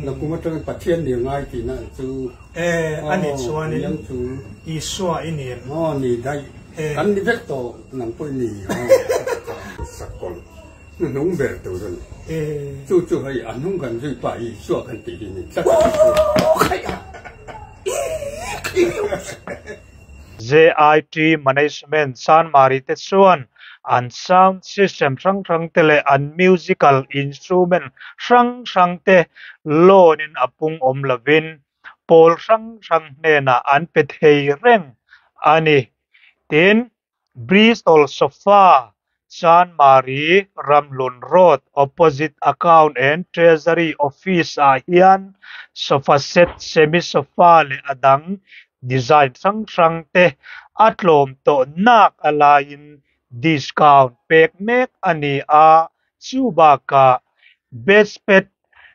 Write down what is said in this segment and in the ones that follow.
Nakum atangin Pathian ni ngai tihna ang chu. E, a nih chuanin Isua i ni em? Aw ni daih. Kan ni vek tawh nang pawh i ni. Sakawlh hnuhnung ber tur a ni. Chu chu hei a hnung kan zui pa Isua kan tih hi ni tlat a ni. JIT Management Chanmari te chuan an sound system hrang hrang te leh an musical instrument hrang hrang te loan in a pung awm lovin pawl hrang hrang hnenah an pe thei reng a ni. Tin, Bristol Sofa Chanmari Ramhlun Road opposite Account and Treasury Office ah hian sofa set, semi sofa leh a dang design hrang hrang te a tlawm tawh nak a laiin discount pek mek a ni a, chu bakah bedspread,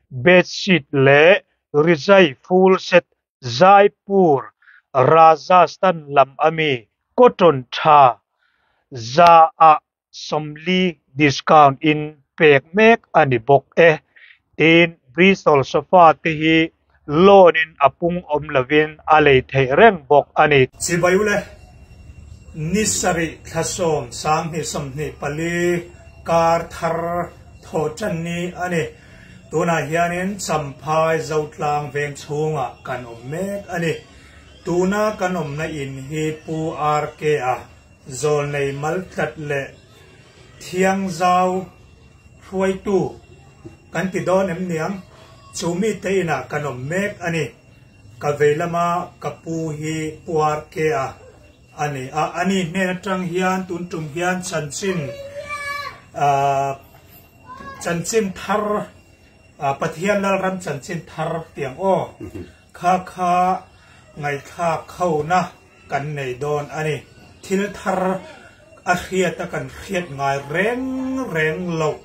bedsheet leh rizai full set Jaipur, Rajasthan lam ami cotton tha 40% discount in pek mek a ni bawk e. Tin, Bristol sofa te hi loan in a pung awm lovin a lei theih reng bawk a ni. Chibai ule, ni sarih thla sawm 2024 kar thar thawh tan ni a ni. Tunah hianin Champhai Zotlang veng chhungah kan awm mek a ni. Tuna kan awmna in hi Pu RK-a zawlnei maltlat leh thiangzau hruaitu kan ti dawn em niang? Chu mite inah kan awm mek a ni. Ka vei lama ka pu hi Pu RK-a a ni a. Ani hnen atang hian tun tum hian chanchin ahh. Chanchin thar, Pathian Lalram chanchin thar tiang aw, kha kha ngaihthlak khona kan nei dawn a ni. Thil thar a hriat a kan hriat ngai reng reng loh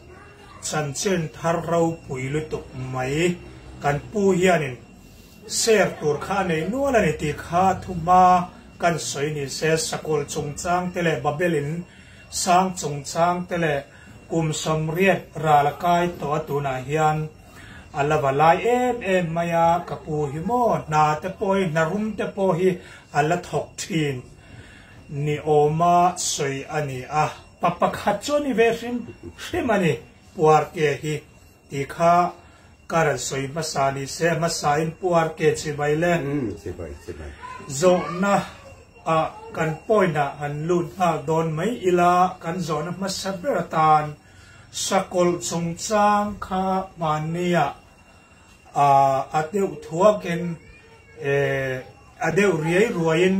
chanchin thar ropui lutuk mai kan pu hianin share tur kha a nei nual a ni tih kha thuma kan sawi ni se, Sakawlh chungchang te leh Babel in sang chungchang te leh Kum 80 ral a kai tawh a tunah hian a la va lai em em mai a, ka pu hi maw hna te pawh hi hna rum te pawh hi a la thawk thin ni awma sawi a ni a, pa pakhat chu a ni ve hrim hrim a ni Puarke hi tih kha ka rawn sawi hmasa ni se, hmasa in Puarke chibai le zawhna Ah kan point ah han lut nghal dawn mai ila, kan zawhna hmasa ber atan sakawlh chungchang kha hmanni ah ah a deuh thuakin eh a deuh riai ruaiin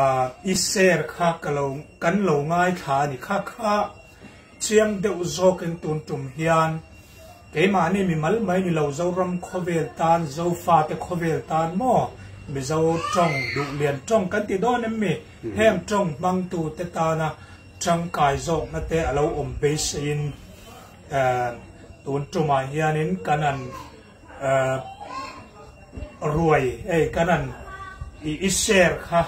ah i share kha ka lo kan lo ngaithla a ni kha kha chiang deuh zawkin tun tum hian Keimahni mi mal mai ni lo Zoram khawvel tan, Zofate khawvel tan maw? Mizo tawng, Duhlian tawng kan ti dawn em mi? Heng tawng hmangtute tana tangkai zawkna te a lo awm beiseiin tun tumah hianin kan han ruai, hei kan han i share kha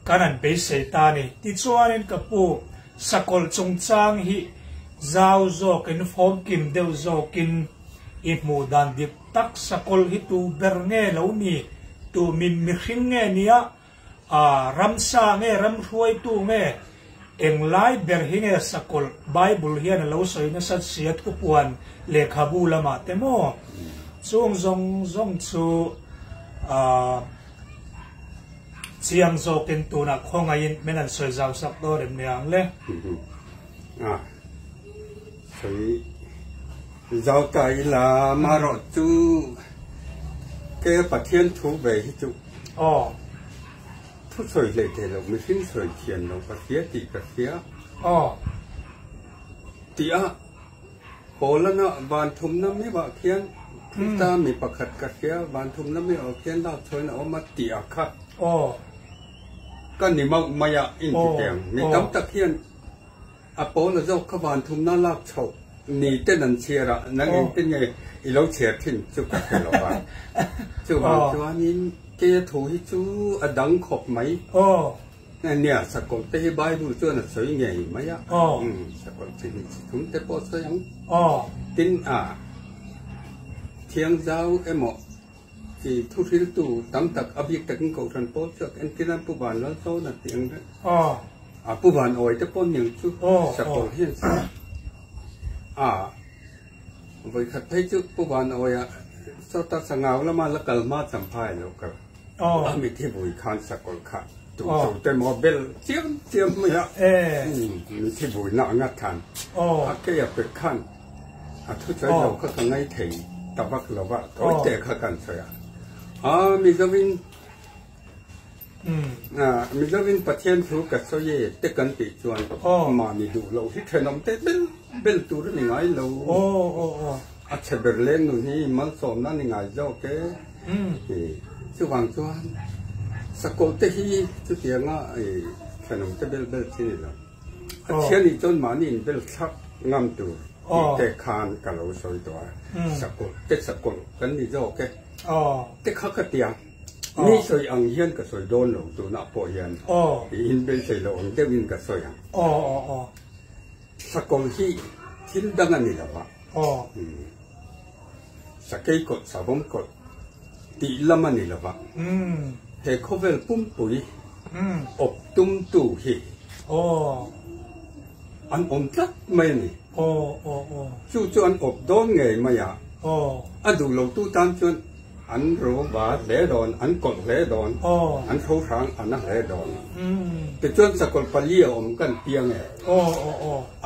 Kan an beisei ta a ni. Tichuanin ka pu, sakawlh chungchang hi zau zawkin, fawmkim deuh zawkin i hmuh dan dik tak sakawlh hi tu ber nge lo ni, tu mi mihring nge nia, aa ramsa nge ramhruaitu nge, englai ber hi nge sakawlh Bible hian a lo sawi nasat sia thupuan lehkhabu lamah te maw? Chung zawng zawng chu aa. Chiang zawkin tunah khawngaihin min han sawi zau sak dawn em ni ang le? A, sawi zau ta ila marawh chu ke Pathian thu ve hi chu Aw. Thu sawi hlei thei lo, mihring sawi thian lo ka hria tih ka hria. Aw. Tih a. Pawlana van thumna meuhah khian Krista mi pakhat ka hria, van thumna meuhah khian lak chhuain a awm a tih a kha. Aw. Ka ni mauh mai a inti teh ang. Mi tam tak hian a Pawla zawk kha van thumna lak chhoh ni ten an chhiar a, nang engtin nge i lo chhiar thin chu ka hre lo va. Chuvang chuanin keia thu hi chu a dang khawp mai. Aw. Nia, sakawlh te hi Bible chuan a sawi ngei mai a. Sakawlh chi hnih chi thum te pawh a sawi ang. Tin, a Thiangzau emaw chi thuhriltu tam tak a bik takin Kohhran pawl chuak entirna Pu Van Lalsawna tih ang reng a Pu Van Awi te pawh niang chu sakawr hian a vawikhat phei chu Pu Van Awia sawta sangau lama la kal hma Champhai a lo kal a mithi vui khan sakawr kha tu tu te maw bel chiam chiam mai a mithi vui na anga than a kei a pe khan A thusawi lo kha ka ngaithei ta vak lo va, tawi te kha kan sawi a. A Mizovin Mizovin Pathian thu ka sawi e te kan tih chuan mahni duh loh hi thenawm te bel bel tur a ni ngai lo. A chhe ber leng nun hi malsawmna a ni ngai zawk e. Chuvang chuan sakawlh te hi chutianga thenawm te bel bel chi ni lo. A thian nih chuan mahni in bel thlak ngam tur tih te khan ka lo sawi tawh a, sakawlh te sakawlh kan ni zawk e te kha ka ti a, mi sawi ang hian ka sawi dawn lo tunah pawh hian in beisei loh ang deuhin ka sawi ang. Sakawlh hi thil dang a ni lo a, sakei kawlh savawm kawlh tih lam a ni lo va, he khawvel pumpui awp tumtu hi an awm tlat mai a ni. Chu chu an awp dawn ngei mai a, a duh lotu tan chuan an ro va hle dawn, an kawlh hle dawn, an tho hrang a na hle dawn. Tichuan sakawlh pali a awm kan piang e,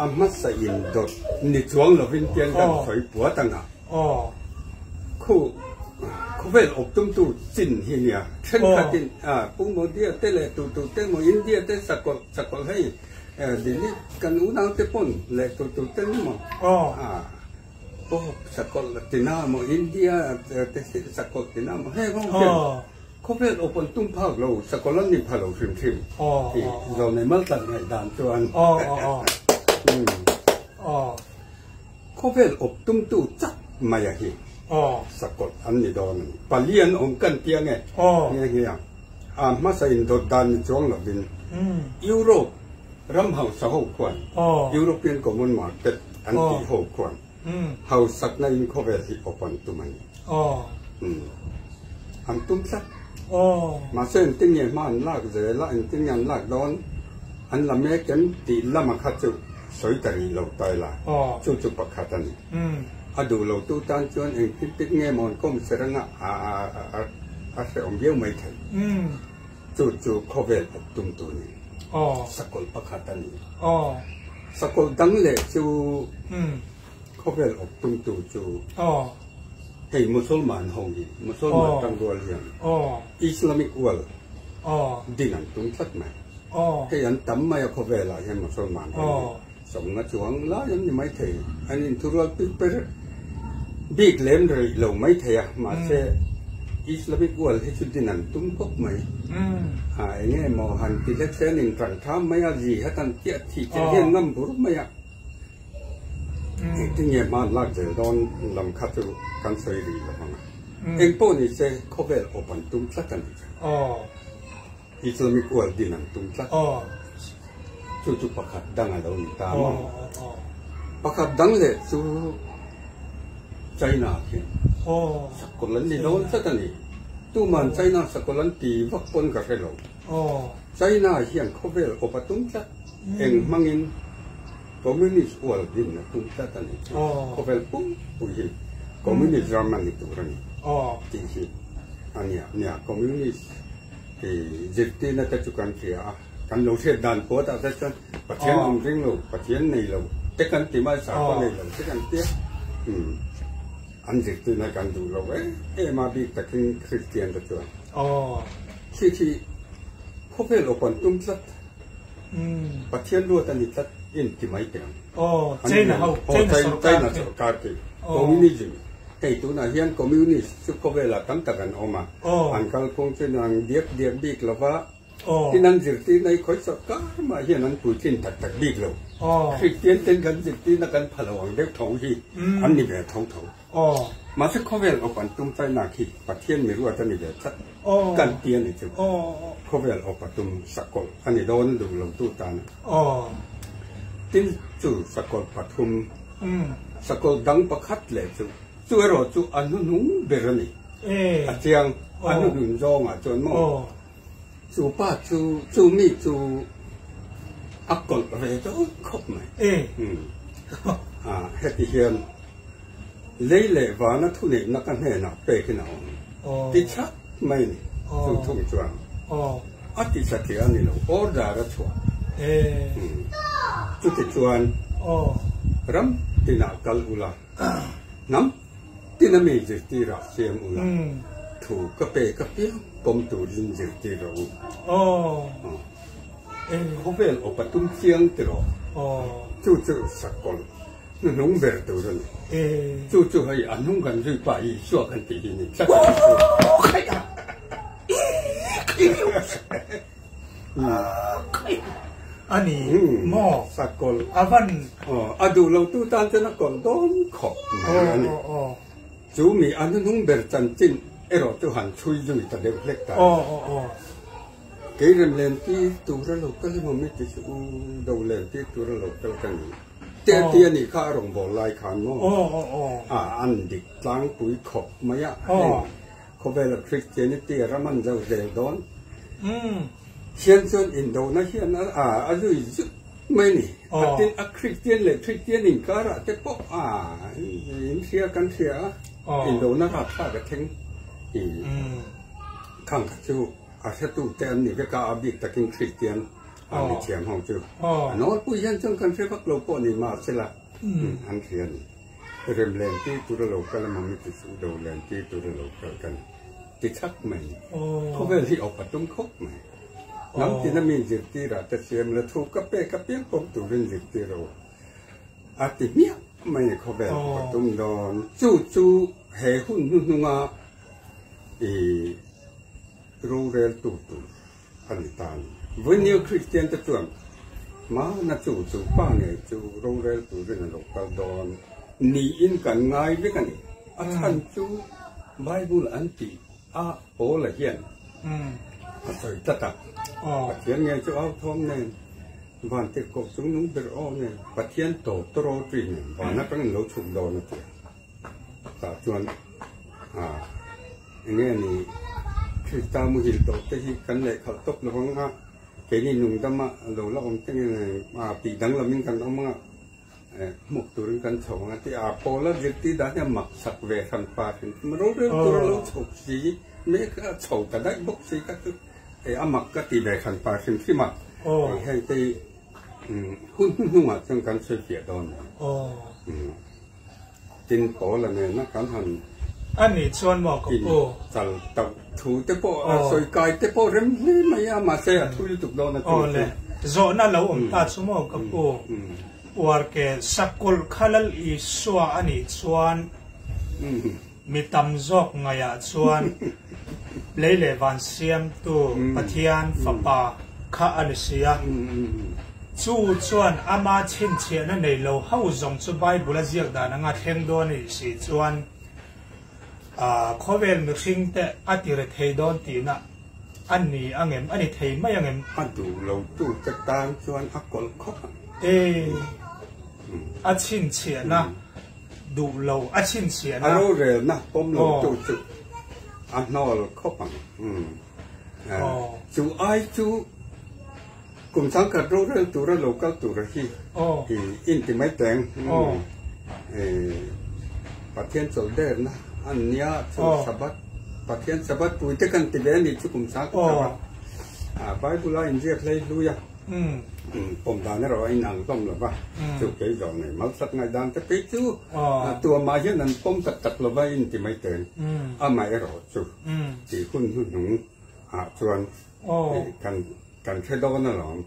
a hmasa in dawt ni chuang lovin tiang kan sawi puat ang a. Khu khawvel awp tumtu chin hi nia thenkhatin Pu Modia te leh tu tu te maw India te sakawlh sakawlh hei Delhi kan unau te pawn leh tu tu te ni maw aw sakawlh tina maw India te sakawlh tina maw heng ho hian khawvel awp an tum phak lo sakawlh an ni pha lo hrim hrim tih zawnei maltlat ngaihdan chuan. Khawvel awp tumtu chak mai a hi sakawlh an ni dawn a ni. Pali an awm kan tia nge nghe nghe ang. A hmasa in dawt dan ni chuang lovin Europe ram hausa ho khuan European Common Market an tih ho khuan hausakna in khawvel hi awp an tum a ni. An tum tlat. Mahse engtin nge hma an lak zel a, engtin nge an lak dawn an la mek em tih lama kha chu sawi ta rih lo ta ila, chu chu pakhat a ni. A duh lo tu tan chuan engtin tik nge maw an kawm ser anga a hrehawm viau mai thei. Chu chu khawvel awp tum tu ni. Sakawlh pakhat a ni. Sakawlh dang leh chu khawvel awp tum tu chu hei Musalman ho hi, Musalman tangrual hian Islamic world din an tum tlat mai. Hei an tam mai a khawvelah hian Musalman ram hi sawmnga chuang lai an ni maithei. An inthurual pik per bik lem rih lo maithei a, mahse Islamic world hi chu din an tum khawp mai. A eng nge maw han ti hlek se an inṭan ṭham mai a, jihad an chiah thih chiah hian ngam bur mai a. Engtin nge hma an lak zel dawn lam kha chu kan sawi rih lo ang a. Eng pawh ni se khawvel awp an tum tlat a nih chu. Islamic world din an tum tlat. Chu chu pakhat dang a lo ni ta maw? Pakhat dang leh chu China khian sakawlh an ni dawn tlat a ni. Tuman China sakawlh an ti vak pawn ka hre lo. China hian khawvel awp a tum tlat. Eng hmangin Communist world din a tum tlat a ni chu. Khawvel pumpui hi Communist ram a ni tur a ni tih hi a nia. Nia, Communist zirtirna te chu kan hria a, kan lo hriat dan pawh tah te chuan Pathian awm ring lo, Pathian nei lo te kan ti mai, sakhaw nei lo te kan tia. An zirtirna kan duh lo em em a, bik takin Kristian te chuan. Khi khi khawvel awp an tum tlat. Pathian ruat a ni tlat in ti mai teh ang. Aw, China ho, China sorkar China sorkar khi Communism hei tunah hian Communist chu khawvelah tam tak an awm a, an kalphung chu an diak diak bik lo va, tin an zirtirna hi khawi sorkar mah hian an puitlin tak tak bik lo. Kristian ten kan zirtirna kan pha lo ang deuh tho hi an ni ve tho tho. Mahse khawvel awp an tum China khi Pathian mi ruat a ni ve tlat kan ti a ni chu. Khawvel awp a tum sakawlh a ni dawn duh lo tu tan a. Tin chu sakawlh pathum, sakawlh dang pakhat leh chu. Chu erawh chu a hnuhnung ber a ni. A chiang, a hnuhnun zawngah chuan maw? Chu pa chu, chu mi chu a kawlh ve dawn khawp mai. Heti hian lei leh vana thuneihna ka hnenah pekin a awm ti chak mai ni. Chu thung chuan a ti satliah a ni lo, order a chhuah. Chuti chuan ram tinah kal ula, hnam tina mi zirtirah siam ula, thu ka pek apiang pawm turin zirtir rawh u. Khawvel awpa tum chiang tiraw? Chu chu sakawlh hnuhnung ber tur a ni. Chu chu hei a hnung kan zui pa Isua kan tih hi ni tlat a ni chu. A ni maw? Sakawlh. A van. A duh lo tu tan chuan a kawlh dawn khawp mai a ni. Chu mi a hnuhnung ber chanchin erawh chu han chhui zui ta deuh hlek ta a ni. Kei remlen tir tura lo kal emaw mi ti chu u do len tir tura lo kal ka ni. Te ti a nih kha a rawn bawl lai khan maw? A an dik tlangpui khawp mai a, heng khawvela Christianity a ram an zo zel dawn hian chuan indona hian a a zui zut mai a ni. A tin a Christian leh Christian inkarah te pawh a in hria kan hria a, indona rapthlak a thleng i khang kha chu. A hretute an ni vek a, a bik takin Kristian a mi thiam ho chu a nawlpui hian chuan kan hre vak lo pawh ni mahsela an hria a ni. Rem len tir tura lo kal emaw mi ti chu do len tir tura lo kal kan ti chak mai ni. Khawvel hi awp a tum khawp mai. Hnam tina mi zirtirah te siam la thu ka pek apiang pawm turin zirtir a u a ti hmiah mai ni khawvel awp a tum dawn. Chu chu he hun hnuhnunga i roreltu tur a ni ta a ni. Vawinia Kristian te chuan hmana chu chu pa ngei chu rorel turin a lo kal dawn niin kan ngai vek a ni. A chhan chu Bible an tih a Paula hian a sawi tlat a, Pathian ngei chu au thawm nen, Vantirhkoh chung nung ber aw nen, Pathian tawp tawraw tui nen van atangin lo chhuk dawn a ti a. Tah chuan eng nge ni Krista muhil tawh te hi kan leh khalh tawp lo ang a, keini nungdama lo la awm te nge tih danglamin kan awm ang a, hmuk turin kan chho ang a ti a, Paula zirtir dan hian mak sak ve hran pa hrim hrim a, rorel tur a lo chho si mek a, chho ta daih bawk si kha chu a mak ka ti ve hran pa hrim hrim a, heng te hi hun hnuhnungah chuan kan sawi fiah dawn a ni. Tin Paula nena kan han A nih chuan maw ka pu? Chal tauh thu te pawh a sawi kai te pawh rem hle mai a, mahse a thui lutuk dawn a chu. Aw le, zawhna lo awm ta chu maw ka pu? Uar ke sakawlh kha Lal Isua a nih chuan mi tam zawk ngaihah chuan lei leh van siamtu Pathian Fapa kha a ni si a. Chu chuan ama chhinchhiahna nei lo ho zawng chu Bible a ziak dan anga thleng dawn a nih si chuan khawvel mihring te a ti re thei dawn tihna a ni angem, a ni thei mai angem? A duh lo tu te tan chuan a kawlh khawp ang. E, a chhinchhiahna duh lo, a chhinchhiahna. A rorelna pawm lo tu chu a hnawl khawp ang. Chu ai chu. Kum changkhat rorel tura lo kal tura hi i inti mai teng. Pathian chawlh derna an nia chu Sabbath, Pathian Sabbath pui te kan ti ve a nih chu kum changkhat Sabbath. Bible a inziak hlei hlui a, pawm dan erawh a inang hlawm lo va, chu kei zawh nei malsat ngaihdan te phei chu tuamah hian an pawm tak tak lo va inti mai teng. Amaherawh chu tih hun hnuhnung ah chuan kan Kan hre dawn alawm.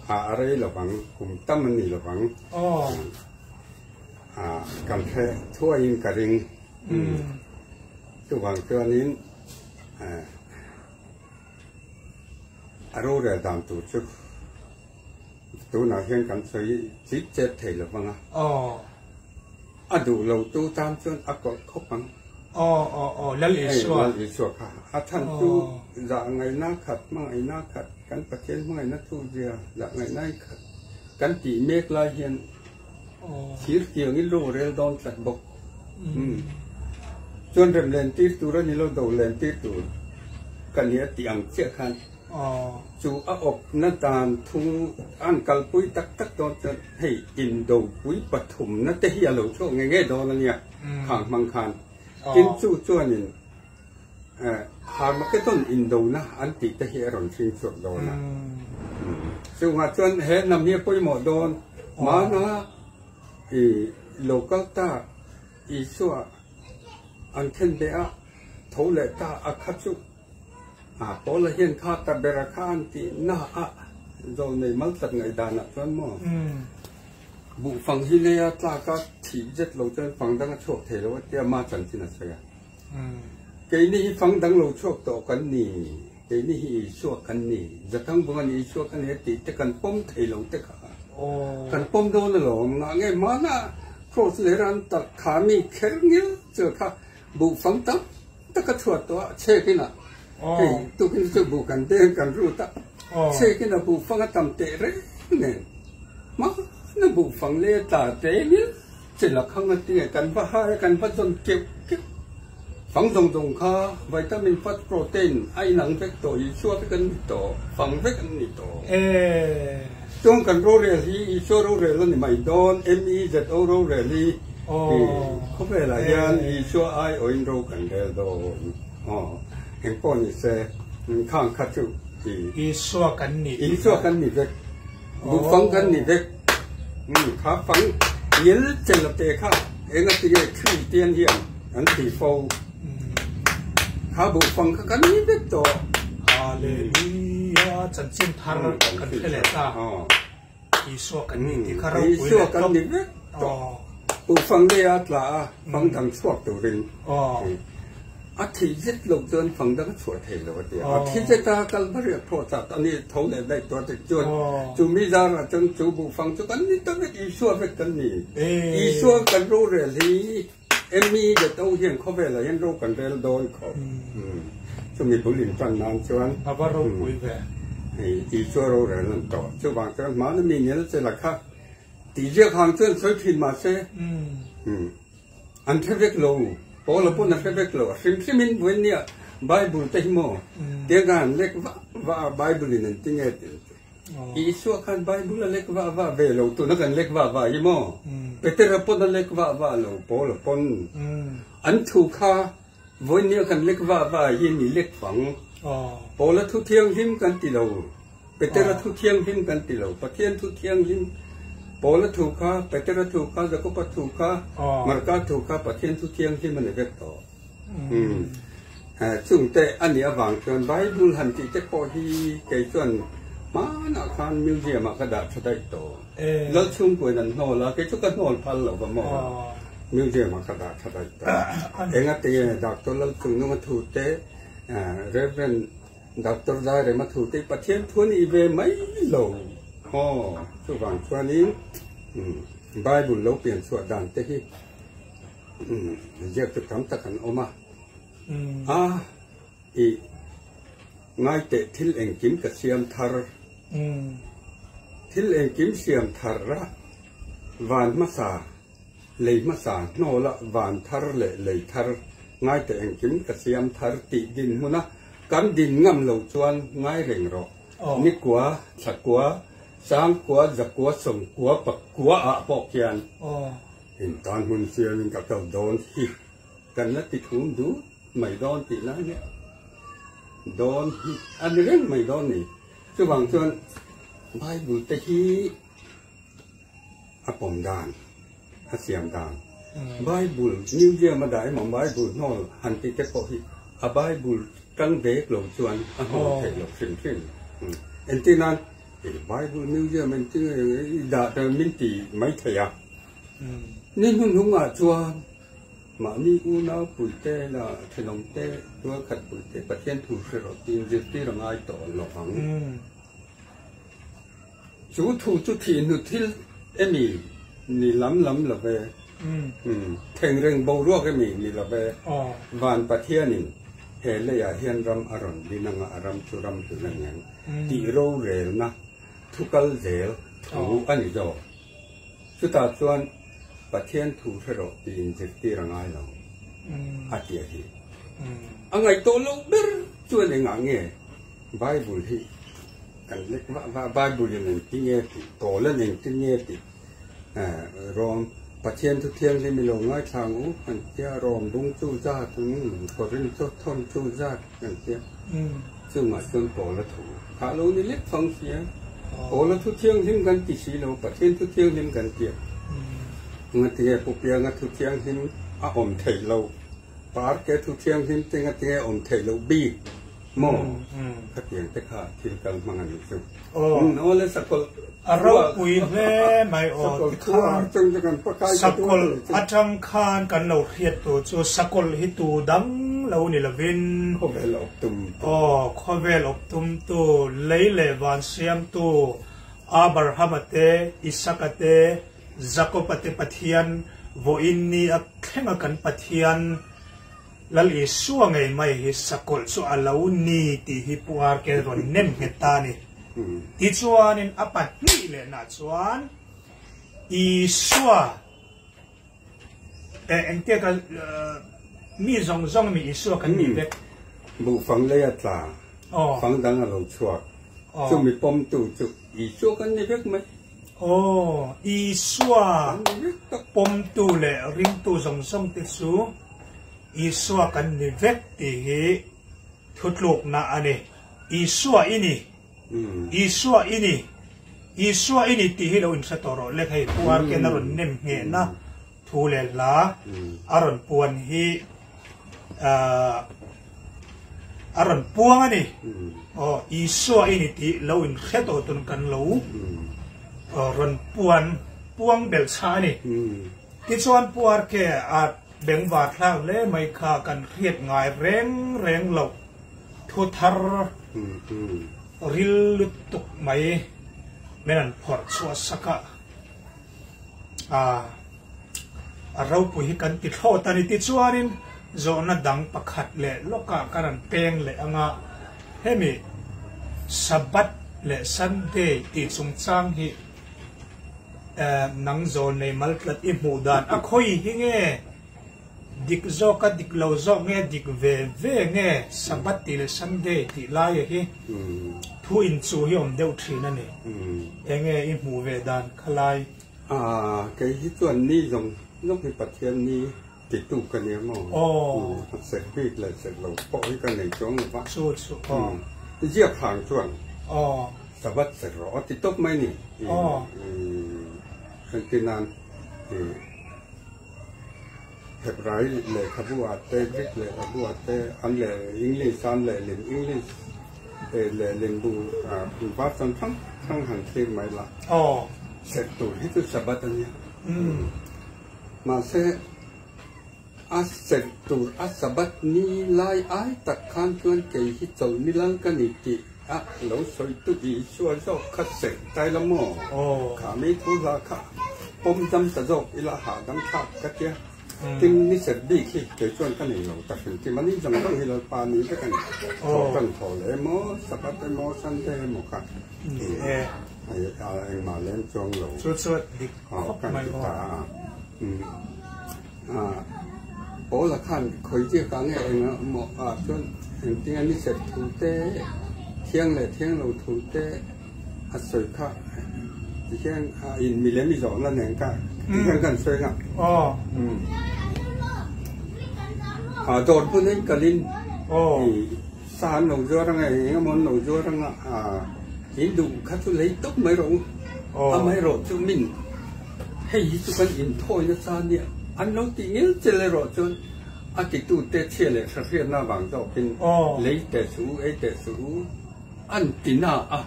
A a rei lovang, kum tam a ni lovang. A kan hre thuaiin ka ring. Chuvang chuanin a rorel dan tur chu tunah hian kan sawi chip chet thei lovang a. A duh lo tu tan chuan a kawlh khawp ang. Aw aw aw Lal Isua. Lal Isua kha a chhan chu zah ngaihna khat hmangaihna khat kan Pathian hmangaihna thu zia zah ngaihna hi khat kan tih mek lai hian thir tiangin rorel dawn tlat bawk. Chuan rem len tir tur a ni lo, do len tir tur ka nia tih ang chiah khan chu a awpna dan thung an kalpui tak tak dawn chuan hei indopui pathumna te hi a lo chhuak nge nge dawn a nia khang hmang khan. Tin chu chuanin Harmageddon indona an tih te hi a rawn hring chhuak dawn a. Chungah chuan he hnam hi a pawimawh dawn hmana i local ta Isua an khen beh a, tho leh ta a kha chu a Paula hian kha ta ber a kha an tih na a zawlnei mal tak ngaihdanah chuan maw buhfang hi leia tlaka thih zet lo chuan fang dang a chhuak thei lo a tia ma chanchin a sawi a. Keini hi fang dang lo chhuak tawh kan ni, keini hi Isua kan ni, Zathangvunga ni Isua kan ni a tih te kan pawm thei lo te kha kan pawm dawn alawm, ngah nge hmana Kraws leh ran tak kha mi kher ngil chu kha buh fang tam tak a chhuat tawh a, chhek inah hei tukin chu buh kan deng kan rut a, chhek inah buh fang a tam teh reng nen hmana buh fang leh tla te ngil Che la khang a ti a, kan va hai a, kan va zawn keuh keuh. Fang zawng zawng kha vitamin, fat, protein a inang vek tawh, Isua vek an ni tawh, fang vek an ni tawh. Chuan kan rorel hi Isua rorel a ni mai dawn, MEZO rorel hi khawvelah hian Isua aiawhin ro kan rel dawn. Aw, engpawh ni se, khang kha chu i. Isua kan ni. Isua kan ni vek. Buhfang kan ni vek. Kha fang ngil chel a te kha eng a ti nge Kristian hian an ti fo. Kha buhfang kha kan ni vek tawh. Hallelujah chanchin thar kan hre leh ta. Isua kan ni tih kha ropui leh tawp. Isua kan ni vek tawh. Buhfang lei a tla a, fang dang chhuak turin. A thih zet loh chuan fang dang a chhuah thei lo a ti a. A thi zet a, Kalvari a phuah chak a ni, tho leh daih tur a ti. Chuan chu mi zarah chuan chu buhfang chu kan ni ta vek, Isua vek kan ni. Isua kan rorel hi Emmy leh to hian khawvelah hian ro kan rel dawn khawp. Chumi bul intan nan chuan A va ropui ve. Isua rorel an tawh. Chuvang chuan hmana mi ngel che la kha tih ziak hang chuan sawi thin mahse An hre vek lo, Paula pawn a hre vek lo, a hrim hrim in vawiin nia Bible te hi maw tiang khan an lek vah vah a, Bible in an ti nge tih an ti. Isua khan Bible a lek vah vah ve lo, tuna kan lek vah vah hi maw Petera pawn a lek vah vah lo, Paula pawn an thu kha vawiin nia kan lek vah vah hi ni lek fang. Paula thu thianghlim kan ti lo. Petera thu thianghlim kan ti lo. Pathian thu thianghlim, Paula thu kha, Petera thu kha, Jakoba thu kha, Marka thu kha Pathian thu thianghlim a ni vek tawh. Chungte a nih avang chuan Bible han tih te pawh hi kei chuan hmanah khan museum ah ka dah tha daih tawh. Lalchhungkuain an hnawl a, kei chu ka hnawl phal lo va maw. Museum ah ka dah tha daih tawh. Engati nge Doctor Lalchungnunga thu te, Rev. Doctor Zairema thu te Pathian thu a nih ve mai lo aw chuvang chuanin Bible lo pian chhuah dan te hi ziak chu tam tak an awm a a i ngaiteh thil engkim ka siam thar thil engkim siam thar a van hmasa Lei hmasa hnawla van thar leh lei thar ngaite engkim ka siam thar tih dinhmuna kan din ngam lo chuan ngai reng rawh. Nikua, Thlakua, Sangkua, Zakua, Sawmkua, Pakua ah pawh khian intan hmun siamin ka kal dawn hi kan la ti thum dut mai dawn tih lai nia dawn hi a ni reng mai dawn ni. Chuvang chuan Bible te hi A pawm dan, a siam dan. Bible museum a dah emaw Bible hnawl han tih te pawh hi a Bible tang vek lo chuan a hnawl theih loh hrim hrim. Entir nan Bible museum engtin nge i dah ta min ti mai thei a. Ni hnuhnungah chuan mahni unau puite la thenawm te tualkhat puite Pathian thu hre rawh tiin zirtir a ngai tawh lo ang. Chu thu chu thih hnu thil emi ni lam lam lo ve, thengreng boruak emi ni lo ve, Van Pathianin he leiah hian ram a rawn din anga a ram chu ram hlun a ni ang tih rorelna thu kal zel thu a ni zawk. Chutah chuan. Pathian thu hre rawh tih inzirtir a ngai lo a ti a hi. A ngaihtuah loh ber chuan engah nge Bible hi kan lek vah vah, Bible in engtin nge tih, Tawlan engtin nge tih, Rom Pathian thu thianghlim i lo ngaithla ang u kan tia, Rom bung chu zat, Korinth thawn chu zat kan tia. Chungah chuan Paula thu kha lo ni lek fang sia. Paula thu thianghlim kan ti si lo, Pathian thu thianghlim kan ti a. Ngatinge Pu Pianga thu thianghlim a awm theih loh, Parke thu thianghlim te ngatinge awm theih loh bik maw? Khatiang te kha thil kal hmang a nih chu. Aw le sakawlh A ropui hle mai aw tikhan sakawlh atang khan kan lo hriat tur chu sakawlh hi tu dang lo ni lovin Khawvel awp tum tu aw khawvel awp tum tu lei leh van siam tu Abrahama te Isaka te Jakoba te Pathian vawiin ni a thlenga kan Pathian Lal Isua ngei mai hi sakawlh chu a lo ni tih hi Pu RK rawn nem nghet ta a ni. Tichuanin a pahnih lehnah chuan Isua eh engtia ka mi zawng zawng mi Isua kan nih vek. Buhfang lei a tla, fang dang a lo chhuak. Chumi pawmtu chu Isua kan ni vek mai. Aw, Isua pawmtu leh ringtu zawng zawng te chu Isua kan ni vek tih hi thutlukna a ni. Isua i ni, Isua i ni, Isua i ni tih hi lo inhre tawh rawh le hei Pu Arken a rawn nem nghehna thu leh hla a rawn puan hi a rawn puang a ni. Aw, Isua i ni tih lo inhre tawh tun kan lo rawn puan puang belh chhah a ni. Tichuan Pu RK a bengvar thlak hle mai kha kan hriat ngai reng reng loh thu thar ril lutuk mai min an phawrh chhuah sak a. A ropui hi kan ti thlawt a ni. Tichuanin zawhna dang pakhat leh lawkah ka rawn peng leh ang a, hemi Sabbath leh Sunday tih chungchang hi nang zawl nei mal tlat i hmuh dan a khawi hi nge dik zawk a dik lo zawk nge dik ve ve nge Sabbath tih leh Sunday tih laia hi thu inchuh hi awm deuh thin a ni. Enge i hmuh ve dan kha lai? Aaa kei hi chuan ni zawng zawng hi Pathian ni titu ka nia maw? Aw. Serh bik leh serh lo pawh hi ka nei chuang lo va. Chu chu aw. Ziak hang chuan aw Sabbath serh rawh a ti tawp mai ni. Aw. Entir nan i Hebrai lehkhabu ah te Greek lehkhabu ah te an leh English an lehlin English lehlin bu version hrang hrang han thlir mai la. Aw. Serh tur hi chu Sabbath a nia. Mahse a serh tur a Sabbath ni lai ai tak khan chuan kei hi chawlh ni lal ka ni tih a lo sawi tu Isua zawk kha serh tai la maw? Kha mi thu hla kha pawm dam ta zawk ila hahdam thlak ka tia. Tin ni serh bik hi kei chuan ka nei lo ta hrim hrim a, ni zawng zawng hi Lalpa ni vek a ni. Thawh tan thawh leh emaw, Sabbath emaw, Sunday emaw kha engmah lem chuang lo. Chu chu dik khawp mai aw. Paula khan khawi ziak ah nge eng emaw ah chuan engtinga ni serh thu te, thiang leh thiang lo thu te a sawi kha tihian a in milem i zawhna nen kha tihian kan sawi ang a. Dawr hmun in kalin sa an lo zuar anga eng emaw an lo zuar anga in duh kha chu lei tawp mai rawh u, amaherawh chu min Hei hi chu kan inthawi nasa a nia, an lo tih ngel chel erawh chuan a titute chhia leh hrahriatna avang zawkin lei teh suh u, ei teh suh u an ti na a.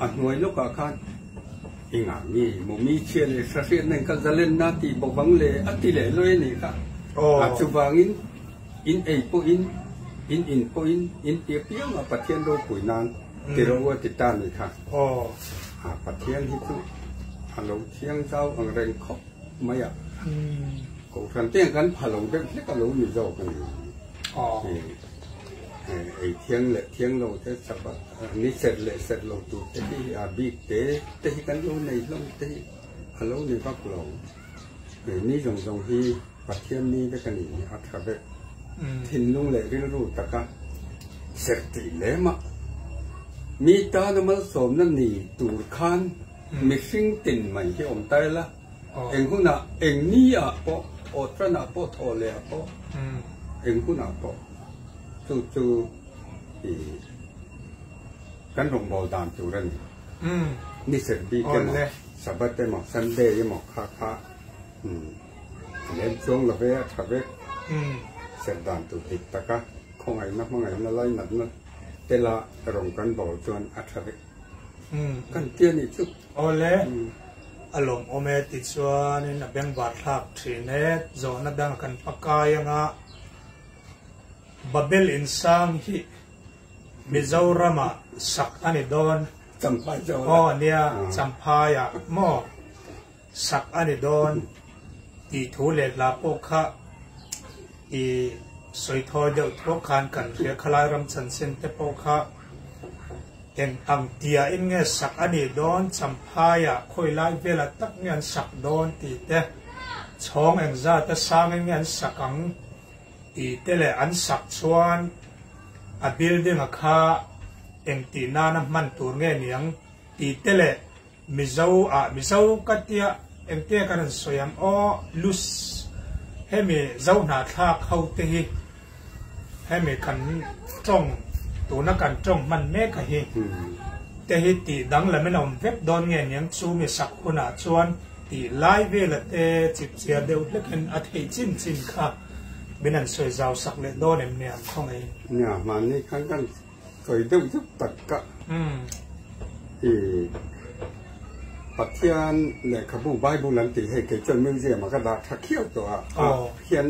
A hnuai lawkah khan engah nge maw mi chhia leh hrahriatna in ka zalenna tih bawk ang le a ti leh lawi a nih kha. A chuvangin in ei pawhin, in in pawhin, in ti apiang a Pathian ropui nan ti rawh u a ti ta a nih kha. A Pathian hi chu a lo thiang zau ang reng khawp mai a, Kohhran te kan pha lo deuh hlek a lo ni zawk a ni. Ei thiang leh thiang lo te Sabbath ni serh leh serh lo tur te hi a bik te te hi kan lo nei hlawm te hi. a lo ni vak lo. Ni zawng zawng hi Pathian ni vek a ni, a tha vek. Thinlung leh rilru taka serh tih lem a, mi tana malsawmna ni tur khan mihring tin mai hi awm ta ila, eng hunah, eng ni ah pawh, aw tanah pawh, thaw leh ah pawh, eng hunah pawh chu chu kan rawngbâwl dan tur a ni. Ni serh bik emaw, Sabbath emaw, Sunday emaw kha kha a lem chuang lo ve, a tha vek. Serh dan tur dik taka khawngaihna, hmangaihna, lainatna tela rawng kan bawl chuan a tha vek. Kan ti a nih chu. Awle, a lawmawm e tichuanin a bengvar thlak thin e, zawhna dang kan pakai anga Babel insang hi Mizoramah sak a ni dawn. Champhai zawh la. Aw nia, Champhaiah maw sak a ni dawn tih thu leh hla pawh kha i sawi thawi deuh thuak khan kan hria. Khalai ram chanchin te pawh kha eng ang tiahin nge sak a nih dawn, Champhaiah khawi lai velah tak nge an sak dawn tih te, chhawng engzata sangin nge an sak ang Tih te leh an sak chuan a building a kha engtih nana hman tur nge niang tih te leh Mizo ah Mizo ka tia engtia kan rawn sawi ang aw lus hemi Zo hnahthlak ho te hi hemi kan tawng tuna kan tawng hman mek a hi te hi tih danglamin a awm vek dawn nge niang chu mi sak hunah chuan Tih lai vela te chipchiar deuh hlekin a theih chin chin kha min han sawi zau sak leh dawn em nia khaw ngei. Nia, mahni khan kan sawi deuh zuk tak ka. I Pathian lehkhabu Bible an tih hei kei chuan museum ah ka dah tha khiau tawh a, ah hian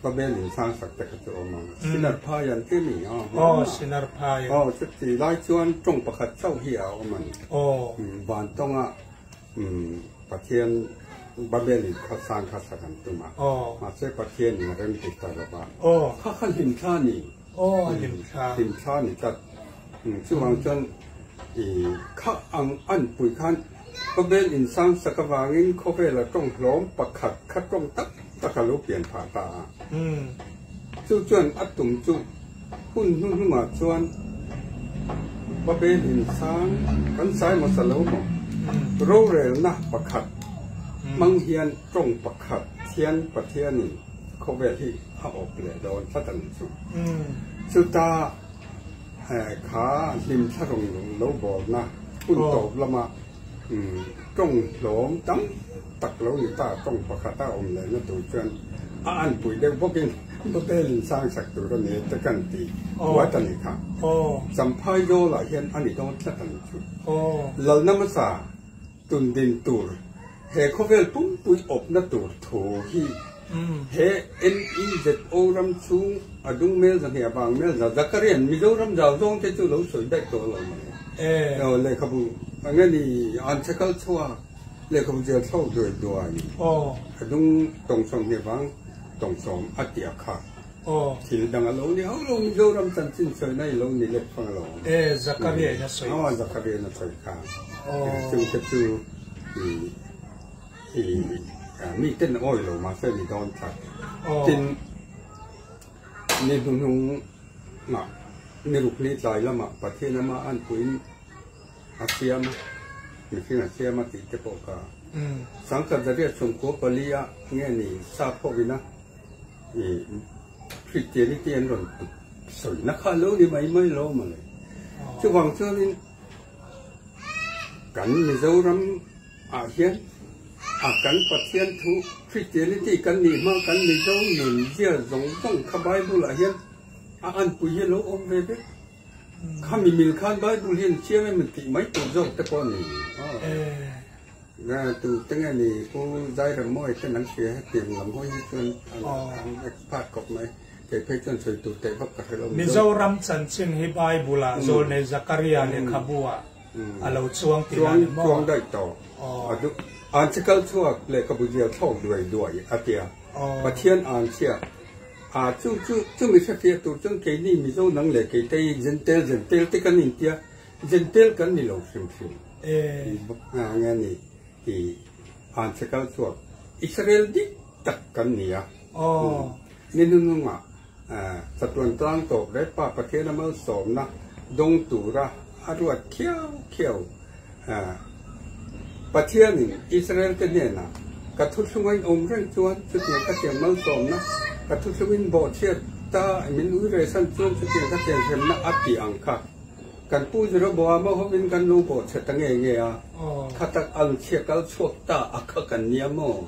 Babel in sang sak te kha chu a awm ang. Sinar phai an ti mi a. Aw, Sinar phai. Aw, chuti lai chuan tawng pakhat chauh hi a awm a ni. Van tawnga Pathian Babel in kha sang kha sak an tum a, mahse Pathian in a rem ti ta lo va. Kha kha hlimthla a ni. Hlimthla a ni tlat. Chuvang chuan i kha ang an pui khan Babel in sang sak avangin khawvela tawng hlawm pakhat kha tawng tak tak a lo pian phah ta a. Chu chuan a tum chu hun hnuhnungah chuan Babel in sang kan sai hmasa lo maw? Rorelna pakhat hmang hian tawng pakhat thian Pathianin khawvel hi a awp leh dawn tlat a ni chu. Chuta kha hlimthla rawn lo bawlna hun tawp lama Tawng hlawm tam tak lo ni ta, tawng pakhat a awm lehna tur chuan a anpui deuh bawkin Babel in sang sak tur a ni te kan ti buat a ni kha. Champhai Zawlah hian a ni dawn tlat ang chu. Lalna hmasa tundin tur he khawvel pumpui awpna tur thu hi he NEZO ram chhung a dung mel zahnih a vang mel za Zakarian Mizoram zau zawng te chu lo sawi daih tawh lo mai. Lehkhabu eng nge ni an che kal chhuak lehkhabu zial thlawk duai duai a dung tawng sawmhnih vang tawng sawm a tia kha thil dang a lo ni hauh lo Mizoram chanchin sawina i lo ni lek fang alawm. Zakaria in a sawi. Aw Zakaria in a sawi kha. Chungte chu i mi ten awi lo mahse ni dawn tlat. Tin ni hnuhnung ah ni ruk ni tlai lamah Pathian ama an puiin a siam a, mihring a siam a tih te pawh kha Sangkhat Zariat sawmkua pali ah nge ni sap ho ina i Christianity an rawn sawina kha a lo ni mai mai lo mawle. Chuvang chuanin kan Mizoram ah hian a kan Pathian thu Christianity kan nih hma kan Mizo nun zia zawng zawng kha Bible ah hian a anpui hi a lo awm ve vek. Khami mil khan Bible hian chiang em tih mai tur zawk te pawh a ni. Tu te nge ni Pu Zairamawi ten an hria hetiang lam hawi hi chuan an expert khawp mai. Kei phei chuan sawi tur teh vak ka hre lo. Mizoram chanchin hi Bible ah Zawlnei Zakaria lehkhabu ah a lo chuang tih dan ni maw? Chuang daih tawh. An che kal chhuak lehkhabu zia thlawk duai duai a tia. Pathian an chhia a chu chu chumi hrefiah tur chuan keini Mizo nang leh keitei Jentail Jentail te kan intia Jentail kan ni lo hrim hrim. Nge ni tih. Anchhe kal chhuak Israel dik tak kan ni a. Ni hnungnungah chatuan tlang tawp rep Pa Pathian a malsawmna dawng tura a ruat khiau khiau. Pathianin Israel-te hnenah, Ka thuthlunga in awm reng chuan chutiang ka tiang malsawmna, ka thuthlungin bawhchhiat ta min ui rehsan chuan chutiang ka tiang hremna a ti ang kha. Kan Pu Jeroboama hovin kan lo bawhchhe ta nge nge a, kha tak ang chhia kal chhuak ta a kha kan nia maw?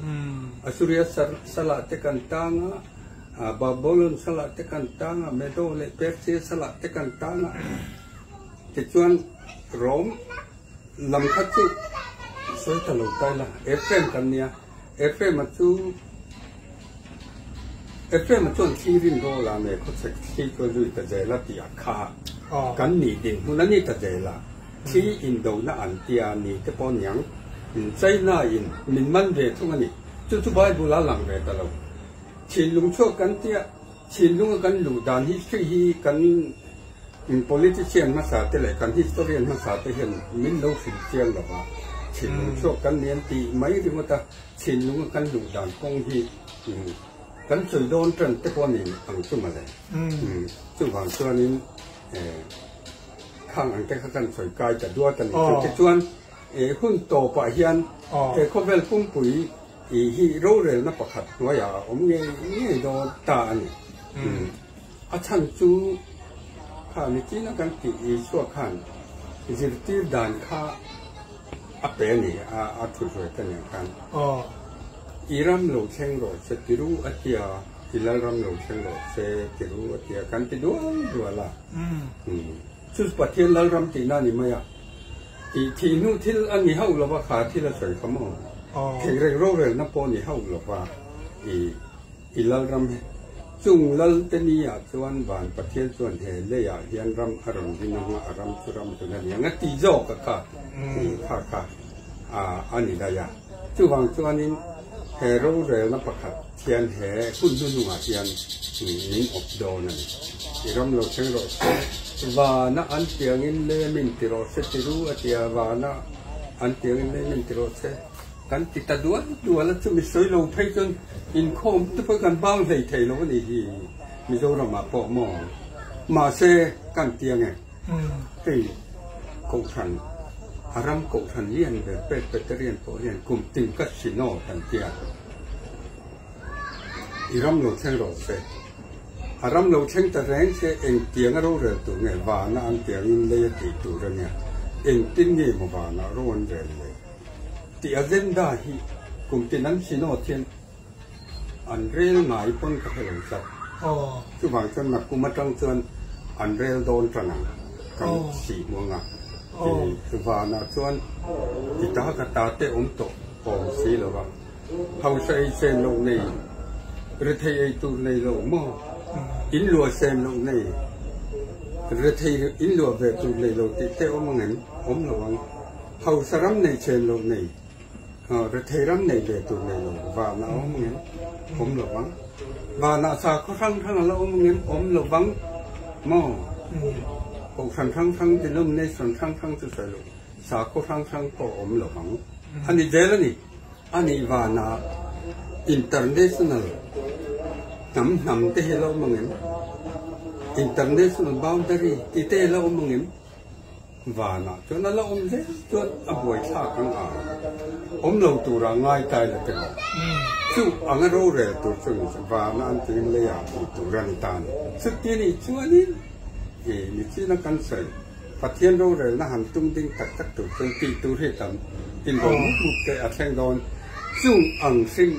Assuria salah te kan tang a, Babylon salah te kan tang a, Medo leh Persia salah te kan tang a. Tichuan Rome lam kha chu sawi ta lo ta ila, Ephraim kan nia, Ephraim-a chu Ephraim-a chuan thli rin rawl a me khawchhek thli chu a zui ta zel a tih a kha kan nih dinhmun a ni ta zel a, thli indona an tia ni te pawh niang China-in min man ve thung a ni, chu chu Bible a lang ve ta lo. Thinlung chhuak kan tia. Thinlunga kan luh dan history hi kan politician hmasa te leh kan historian hmasa te hian min lo hrilh chiang lo va, thinlung chhuak kan ni an tih mai ringawt a, thinlunga kan luh dan kawng hi kan sawi dawn tan te pawh a ni ang chu mawle. Chuvang chuanin khang ang te kha kan sawi kai ta duat a ni. Chutichuan hun tawpah hian he khawvel pumpui Tih hi rorelna pakhat hnuaiah a awm ngei ngei dawn ta a ni. A chhan chu kha nichina kan tih Isua khan zirtir dan kha a pe a ni, a thuhruai ta nen khan. I ram lo thleng rawh se ti ru a tia, i lalram lo thleng rawh se ti ru a tia kan ti dual dual a. Chu Pathian lalram tihna a ni mai a. Tih thih hnu thil a ni hauh lova kha thil a sawi kha maw? Thengreng rorelna pawh ni hauh lova i i Lalram hi. Chung Lal te ni ah chuan Van Pathian chuan he lei ah hian ram a rawn rin anga a ram chu ram hlun a ni ang a ti zawk a kha i kha kha a a ni daih a. Chuvang chuanin he rorelna pakhat hian he hun hnuhnungah hian min awp dawn a ni. I ram lo thleng rawh se, vana an tiangin le min ti rawh se ti ru a ti a, vana an tiangin le min ti rawh se kan ti ta dual dual a, chumi sawi lo phei chuan inkhawm te pawh kan bang hlei thei lo a ni hi Mizoramah pawh maw? Mahse kan ti ange. Hei Kohhran, a ram Kohhran lian ber Presbyterian pawh hian kum tin ka synod an ti a, i ram lo thleng rawh se. A ram lo thleng ta reng se engtiang a rorel tur nge vana an tiangin lei a tih tur a nia, engtin nge maw vana ro an rel le tih agenda hi kum tin an synod hian An rel ngai pawn ka hre lo tlat. Chuvang chuan nakkum atang chuan an rel dawn tan ang kan sih hmuang a. Vanah chuan i ta ka ta te awm tawh awm si lo va. Hausa ei sen loh nei, rethei ei tur nei lo maw? In luah sen loh nei, rethei in luah ve tur nei lo tih te awm ang em? Awm lo ang. Hausa ram nei sen loh nei. Rethei ram nei ve tur nei lo vanah a awm angem? Awm lo vang. Vanah sakhaw hrang hrang a la awm angem? Awm lo vang. Maw? Kohhran hrang hrang, denomination hrang hrang chu sawi lo, sakhaw hrang hrang pawh a awm lo vang. A ni zel a ni. A nih vanah international hnam hnam te hi a la awm angem? International boundary tih te hi a la awm angem? Vanah chuan a la awm zel chuan a buaithlak ang a, awm lo tura ngai tai la te lo. Chu anga rorel tur chu ni chu vana an tiin leiah tih tur a ni ta a ni. Chuti nih chuanin i michina kan sawi Pathian rorelna han tum ding tak tak tur chuan tih tur hi tam inbo mup mup te a thleng dawn. Chung ang hrim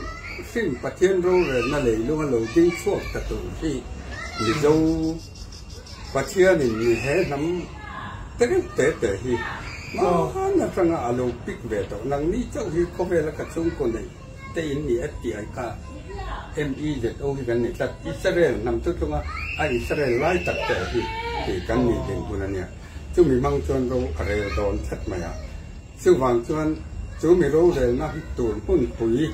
hrim Pathian rorelna leilunga lo ding chhuak ta tur hi Mizo Pathianin mi he hnam te reuh te te hi hmaan atanga a lo pik ve tawh. Nangni chauh hi khawvela ka chhungkaw neih te in ni a tih ai kha MEZO hi kan ni tlat. Israel hnam chu tlunga a Israel lai tak te hi tih kan nih ding hun a nia. Chumi hmang chuan ro a rel dawn tlat mai a. Chuvang chuan chu mi rorelna tur hmunpui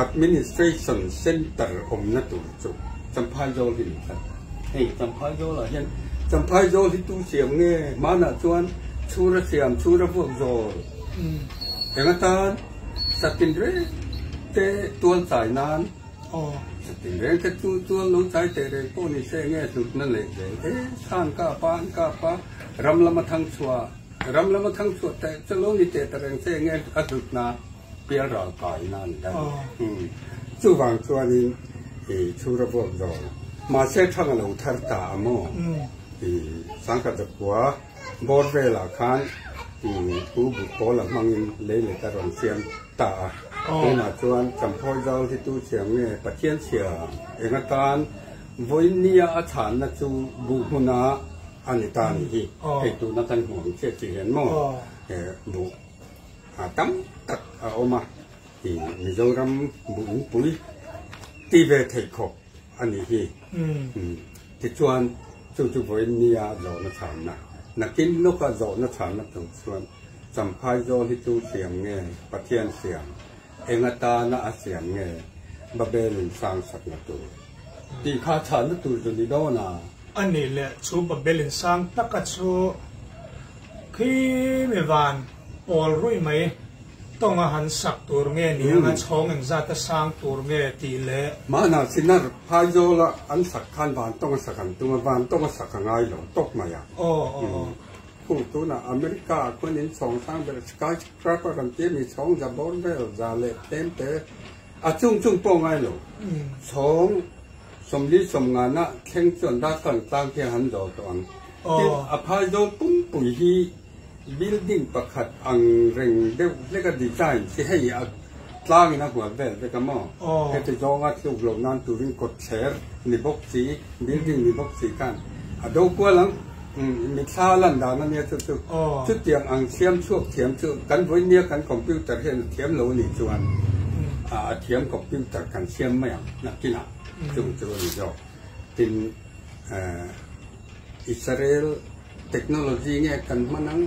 Administration Centre awmna tur chu Champhai Zawl hi ni tlat. Hei Champhai Zawlah hian Champhai Zawl hi tu siam nge? Hmanah chuan chhura siam, chhura vuak zawl. Eng atan satin reng te tual chai nan satin reng te chu tual lo chai teh reng pawh ni se enge hlutna leh zel e san kap a an kap a ram lama thang chhuah ram lama thang chhuah teh chu lo ni teh ta reng se enge a hlutna pial ral kai nan daih chuvang chuanin i chhura vuak zawn mahse thang a lo thar ta a maw i sangkhat zakhua bawr velah khan pu but pawla hmangin lei let a rawn siam ta a tunah chuan champhawi zau hi tu siam nge Pathian siam eng atan vawinia a chhanna chu buh hmuna a ni ta a nih hi hei tuna kan hmuh ang chiah chi hian maw buh A tam tak a awm a, i Mizoram buhpui ti ve theih khawp a nih hi. Tichuan, chu chu vawiin nia zawhna chhanna, nakin lawka zawhna chhanna tur chuan Champhai zawl hi tu siam nge, Pathian siam, eng atana a siam nge, Babel in sang sakna tur tih kha chhanna tur chu ni dawn a. A nih leh chu Babel in sang taka chu Khi mi van pawl ruih mai tawng a han sak tur nge ni anga chhawng engzat a sang tur nge tih leh. Mahna Sinar phaizawla an sak khan van tawng a sak an tum a, van tawng a sak a ngai lo tawp mai a. Khung tunah America ah khuan in chhawng sang ber skyscraper an tia mi chhawng za bawr vel za leh tlem te a chung chung pawh ngai lo. Chhawng 40 50 na thleng chuan darthlalang tlang hi a han zawh tawh ang. Tin, a phaizawl pumpui hi building pakhat ang reng deuh hlek a design chi hei a tlangin a hual vel vek a maw? Heti zawnga tluk loh nan turin kawtthler ni bawk chi, building ni bawk chi khan a do kual ang. Mitthla lan dan a nia chu chu. Chutiang ang siam chhuak thiam chu kan vawinia kan computer hian a thiam lo a nih chuan a thiam computer kan siam mai ang nakinah chung chu a ni zawk. Tin, Israel technology nge kan hman ang,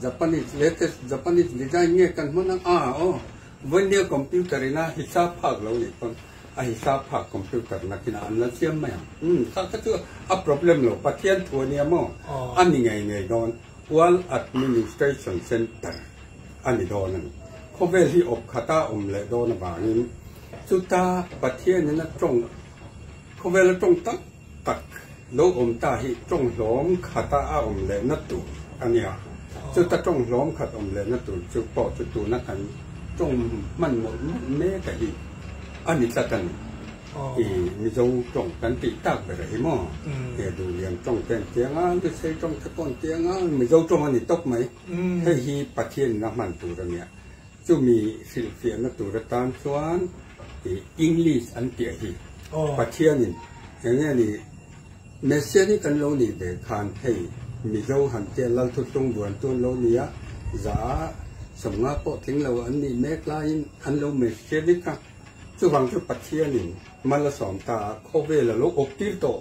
Japanese latest Japanese design nge kan hman ang, ah aw vawinia computer ina hisap phak lo nih pawn a hisap phak computer nakinah an la siam mai ang. Umm kha kha chu a problem lo, Pathian thu a nia maw? A ni ngei ngei dawn, World Administration Center a ni dawn a ni. Khawvel hi awp khata awm leh dawn avangin chuta Pathianin a tawng Khawvela tawng tak tak lo awm ta hi tawng hlawm khata a awm lehna tur a nia. Chuta tawng hlawm khat awm lehna tur chu pawh chu tuna kan tawng hman mawlh mawlh mek a hi a ni tlat a ni. I Mizo tawng kan tih tak ber a hi maw? He Duhlian tawng te an tiang a, Lusei tawng te pawh an tiang a, Mizo tawng a ni tawp mai. Hei hi Pathianin a hman tur a nia. Chumi hrilhfiahna tur atan chuan English an tih hi Pathianin eng nge ni Messiah hi kan lo nih ve khan hei Mizo han tia Lalthuthlung buantu an lo ni a, 50% pawh tling lo an nih mek laiin an lo Messiah vek a, chuvang chu Pathianin mal a sawm ta a, khawvel a lo awp tir tawh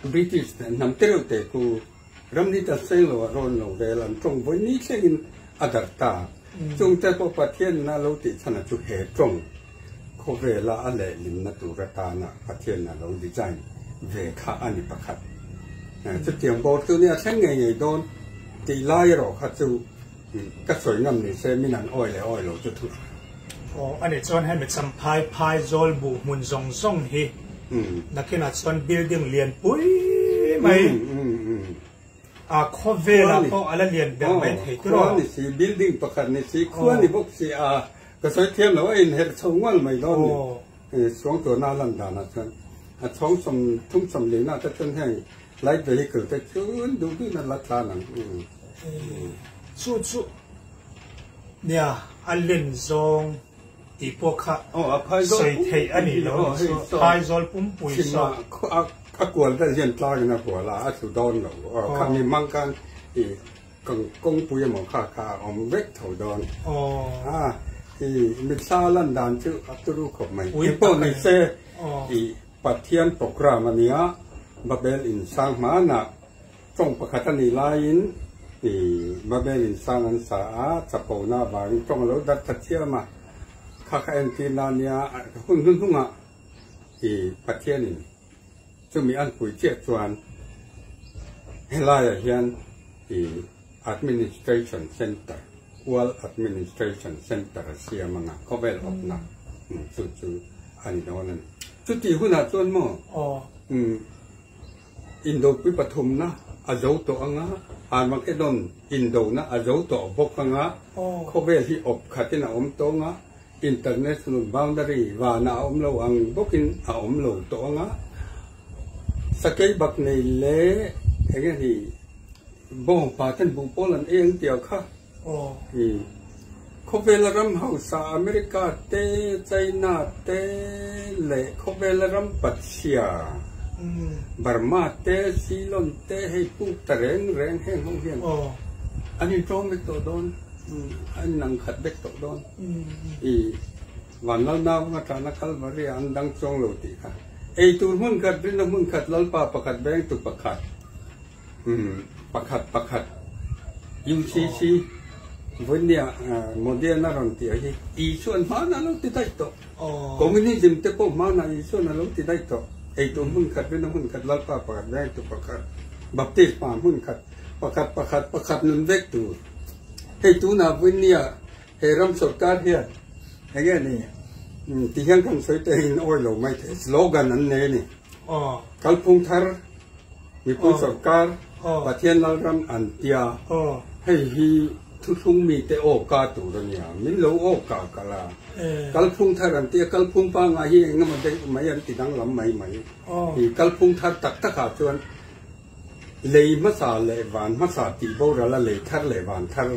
British hnam te reuh te ku. Ramri ta seng lo a rawn lo vel an tawng vawi ni thlengin a darh ta. Chungte pawh Pathian in a lo tih chhan a chu he tawng khawvela a lehlinna tur atana Pathian a lo design ve kha a ni pakhat. Chutiang bawr chu nia thleng ngei ngei dawn tih lai erawh kha chu ka sawi ngam ni se min an awi leh awi lo chu thu. Aw a nih chuan hemi champhai phai zawl buh hmun zawng zawng hi nakinah chuan building lian pui mai a khawvelah pawh a la lian ber mai thei tur aw. Khua ni si building pakhat ni si khua ni bawk si a ka sawi thiam lo a inherh chho ngual mai dawn ni suangtuahna a lan danah chuan a chhawng 30 40 na te chuan heng light vehicle te chu duh duhin a la tlan ang. Chu chu. Nia, a len zawng tih pawh kha sawi theih a nih loh a ni chu. Phaizawl pumpui saw. A kual vel hian tlangin a hual a, a tlu dawn lo. Kha mi hmang khan i kawngpui emaw kha kha a awm vek tho dawn. I mitthla lan dan chu a turu khawp mai. Engpawh ni se i Pathian program a nia, Babel in sang hmanah Tawng pakhat a nih laiin i Babel in sang an sa a, chapona avangin tawng a lo darh ta chiam a, kha kha entir na nia hun hnuhnungah i Pathianin chumi an pui chiah chuan helaiah hian i Administration Centre. World Administration Centre a siam anga khawvel awpna chu chu a ni dawn a ni. Chutih hunah chuan maw Indopui pathumna a zo tawh anga Armageddon indona a zo tawh bawk anga khawvel hi awp khatin a awm tawh anga International boundary vana a awm lo ang bawkin a awm lo tawh anga sakei bak nei leh eng nge ni bawngpa ten buh pawl an ei ang tih kha i khawvela ram hausa America te China te leh khawvela ram pachhia Burma te Ceylon te hei puk ta reng reng heng ho hian an inṭawm vek tawh dawn. A inang khat vek tawh dawn. I Vanlalnau anga tana Kalvari ah an dang chuang lo tih kha. Ei tur hmun khat, rinna hmun khat, Lalpa pakhat, vengtu pakhat, pakhat pakhat, UCC, Vawinia Modian a rawn tih hi Isuan hmanah a lo ti daih tawh. Communism te pawh hmanah Isuan a lo ti daih tawh. Ei tur hmun khat, rinna hmun khat, Lalpa pakhat, vengtu pakhat, Baptisma hmun khat, pakhat pakhat, pakhat nun vek tur. Hei tunah Vuinia he ram sorkar hian eng nge ni ti hian kan sawi te in awi lo mai thei slogan an nei a ni. Kalphung thar mipui sorkar Pathian Lalram an tia hei hi thuthlung mite aw ka tur a nia min lo aw ka kal a kalphung thar an tia kalphung pangngai hi eng emaw deuh mai an ti danglam mai mai i kalphung thar tak takah chuan Lei hmasa leh van hmasa tih boral a lei thar leh van thar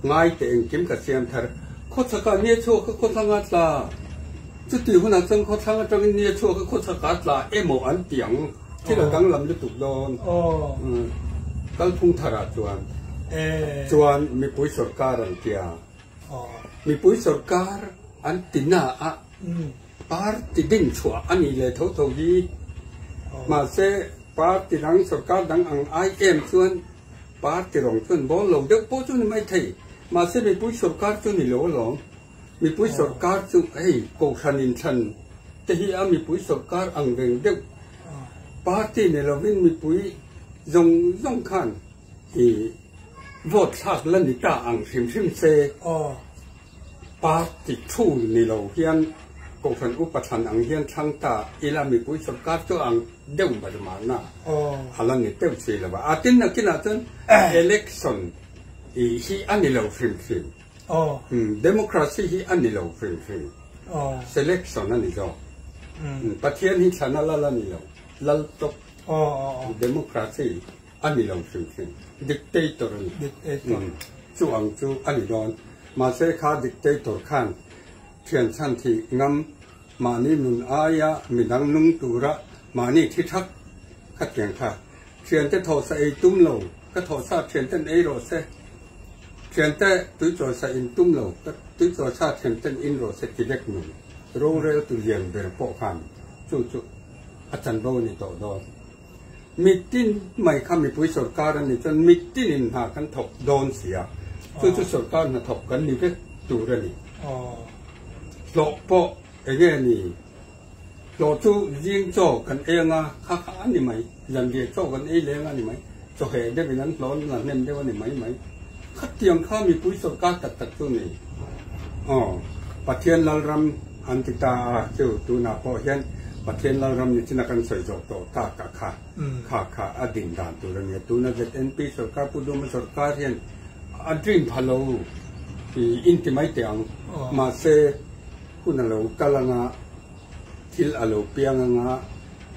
ngai teh engkim ka siam thar. Khawchhakah nia chhuak ka khawthlang a tla. Chutih hunah chuan khawthlang atangin nia chhuak ka khawchhakah a tla emaw an ti ang. Thil a danglam lutuk dawn. Kalphung tharah chuan chuan mipui sawrkar an tia. Mipui sawrkar an ti na a. Party din chhuah a nih leh tho tho hi. Mahse, party dang, sorkar dang ang ai em chuan party rawng chuan bawl lo deuh pawh chu ni mai thei. Mahse, mipui sorkar chu ni lo alawm. Mipui sorkar chu hei kohhran inthlan te hi a mipui sorkar ang reng deuh. Party ni lovin mipui zawng zawng khan i vote thlak la ni ta ang hrim hrim se. Party thu ni lo hian Kohhran upa thlan ang hian thlang ta ila mipui sorkar chu ang deuh ber mahna a la ni deuh si lo a. A tin nakinah chuan election hi a ni lo hrim hrim. Democracy hi a ni lo hrim hrim. Selection a ni zawk. Pathian hi thlana lal a ni lo. Lal tawp. Democracy a ni lo hrim hrim. Dictator a ni. Dictator. Chu ang chu a ni dawn. Mahse kha dictator khan thian chhan thih ngam mahni nun aia midang nung tura mahni thi thak kha tiang kha. Thiante thawhsa ei tum lo, ka thawhsa thianten ei rawh se. Thiante tuichawlsa in tum lo, ka tuichawlsa thianten in rawh se ti vek nun. Rorel tu lian ber pawh khan chu chu a chanvo a ni tawh dawn. Mitin mai kha mipui sorkar a nih chuan mitinin hna kan thawk dawn si a, chu chu sorkar hnathawk kan ni vek tur a ni. Hlawh pawh eng nge ni? Hlawh chu zing chaw kan ei anga kha kha a ni mai, zanriah chaw kan ei leng a ni mai, chawheh deuhin an hlawh la hnem deuh a ni mai mai. Khatiang kha mipui sorkar tak tak chu ni. Aw, Pathian Lalram an ti ta a, chu tunah pawh hian Pathian Lalram ni china kan sawi zawh tawh tak a kha, kha kha a din dan tur a nia. Tuna ZNP sorkar, Pu Duma sorkar hian a dream pha lo i inti mai teh ang. Mahse, hun a lo kal anga, thil a lo piang anga,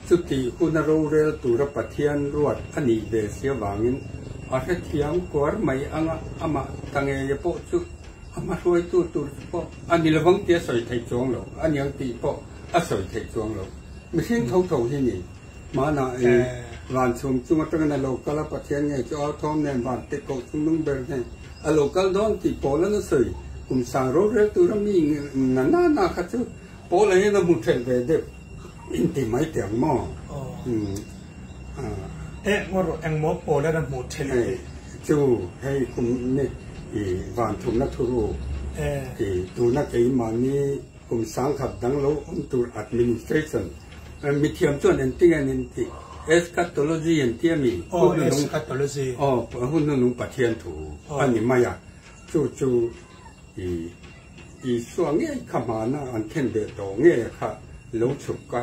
chuti huna rorel tura Pathian ruat a nih ve si avangin a hrethiam kuar mai anga amah ta ngeia pawh chu a hmahruaitu tur chu pawh a ni lovang tih a sawi thei chuang lo, a niang tih pawh a sawi thei chuang lo. Mihring tho tho hi ni. Hmanah i van chhum chung atangin a lo kal a, Pathian ngei chu au thawm nen van te koh chung nung ber nen a lo kal dawn tih pawl an a sawi. Kum sang rorel tura mi na na na kha chu pawl ah hian a hmu thelh ve deuh in ti mai teh ang maw? Eh ngaw rawh engmaw pawl an a hmu thelh i tih? Chu hei kum ni i van thumna thuru i tuna keimahni kum sangkhat dang lo awm tur administration mithiam chuan engtin nge an tih eschatology an ti a mi? Aw eschatology. Aw hun hnunung Pathian thu a ni mai a. Chu chu i Isua ngei kha hmana an khen beh tawh ngei a kha lo chhuk a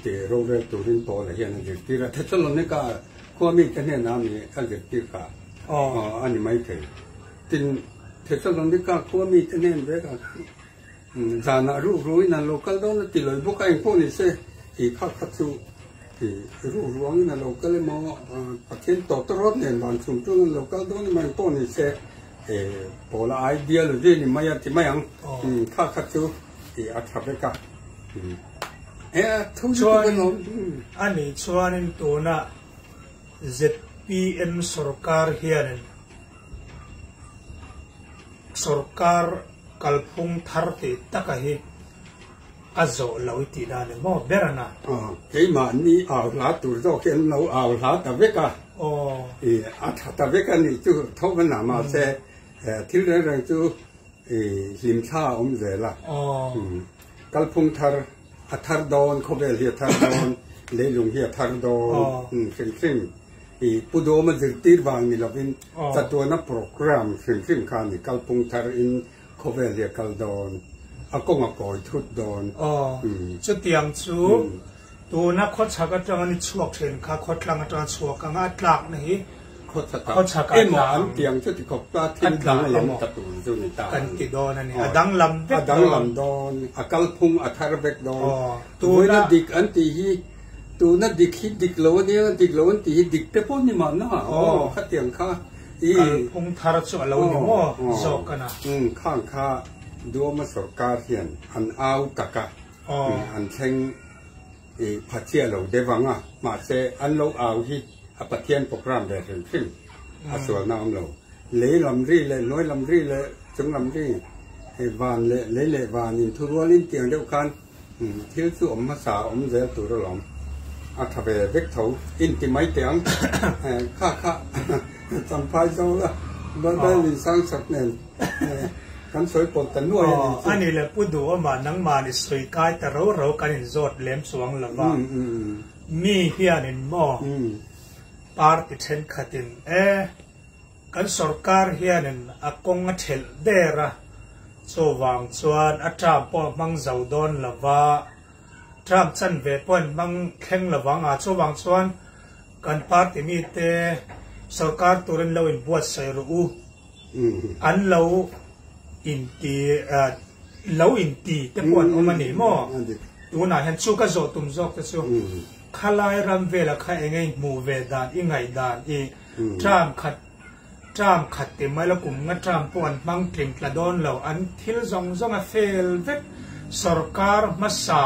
ti rorel turin Paula hian a zirtir a. Thesalonika khua mite hnenah mi a zirtir kha a ni maithei. Tin, Thesalonika khua mite hnen vekah khan Zanah ruh ruin an lo kal dawn a ti lawi bawk a, engpawh ni se tih kha kha chu ruh ruangin a lo kal emaw, Pathian tawta rawt nen van chhum ṭun an lo kal dawn emaw engpawh ni se Paula ideology ni mai a ti mai ang, kha kha chu a ṭha vek a. E a thu chu ka lawm. A nih chuanin tunah zpm sorkar hianin Sorkar kalphung thar tih taka hi a zawh lo i tih dan emaw ber a na? Aw, keimahni au hla tur zawk hi an lo au hla ta vek a, i a tha ta vek a nih chu tho a na mahse thil reng reng chu i hlimthla a awm zel a, kalphung thar a thar dawn, khawvel hi a thar dawn, leilung hi a thar dawn hrim hrim. I Pu Dawma zirtir vang ni lovin chatuana program hrim hrim kha a ni. Kalphung thar in khawvel hi a kal dawn, a kawng a kawi thut dawn. Aw, chutiang chu tuna khawchhak atanga ni chhuak thin kha khawtlang atanga chhuak anga a tlakna hi khawchhak ah emaw an tiang chu ti khawp ta thil danglam ta tur chu ni ta kan ti dawn a ni. A danglam vek dawn. A danglam dawn, a kalphung a thar vek dawn. Tuna dik an tih hi Tuna dik hi dik lo a nia, dik lo an tih hi dik te pawh ni mahna aw khatiang kha i. Kalphung thar chu a lo ni maw zawk a na. Umm khang kha Duama sorkar hian an au tak a, an thleng i phachiah lo deuh ang a, mahse an lo au hi a Pathian program ve hrim hrim a sualna awm lo. Lei lam ri leh hnuai lam ri leh chung lam ri van leh lei leh van inthurualin tiang deuh khan Thil chu awm hmasa awm zel tur alawm. A tha ve vek tho. In ti mai teh ang. Kha kha Champhai zo la Babel in sang sak nen kan sawi pawlh ta nuai a nih chu. Ani le Pu Duhawma nangmah ni sawi kai ta ro ro kan in zawt lem chuang lo va. Mi hianin maw party thenkhatin e Kan sorkar hianin a kawng a thelh der a, chuvang chuan a term pawh a hmang zo dawn lo va, term chanve pawh an hmang thleng lo vang a, chuvang chuan kan party mite sorkar turin lo inbuatsaih rawh u, an lo inti lo inti te pawh an awm a ni maw? Tunah hian chu ka zawh tum zawk te chu khalai ram vela kha eng nge i hmuh ve dan, i ngaihdan i Term khat term khat ti mai la kum nga term pawh an hmang tling tla dawn lo, an thil zawng zawng a fel vek, sorkar hmasa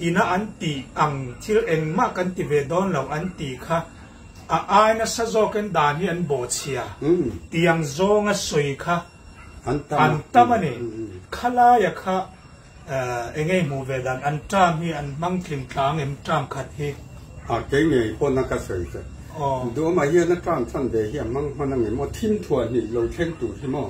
ina an tih ang thil engmah kan ti ve dawn lo an tih kha a ai nasa zawkin dan hi an bawhchhia tiang zawnga sawi kha an tam a ni. Khalaia kha enge hmuh ve dan an term hi an hmang tling tlang em term khat hi? A kei ngei pawn a ka sawi che. Duhawmah hian a term chhan ve hi a hmang hman ang em aw thim thuah hnih lo thleng tur hi maw?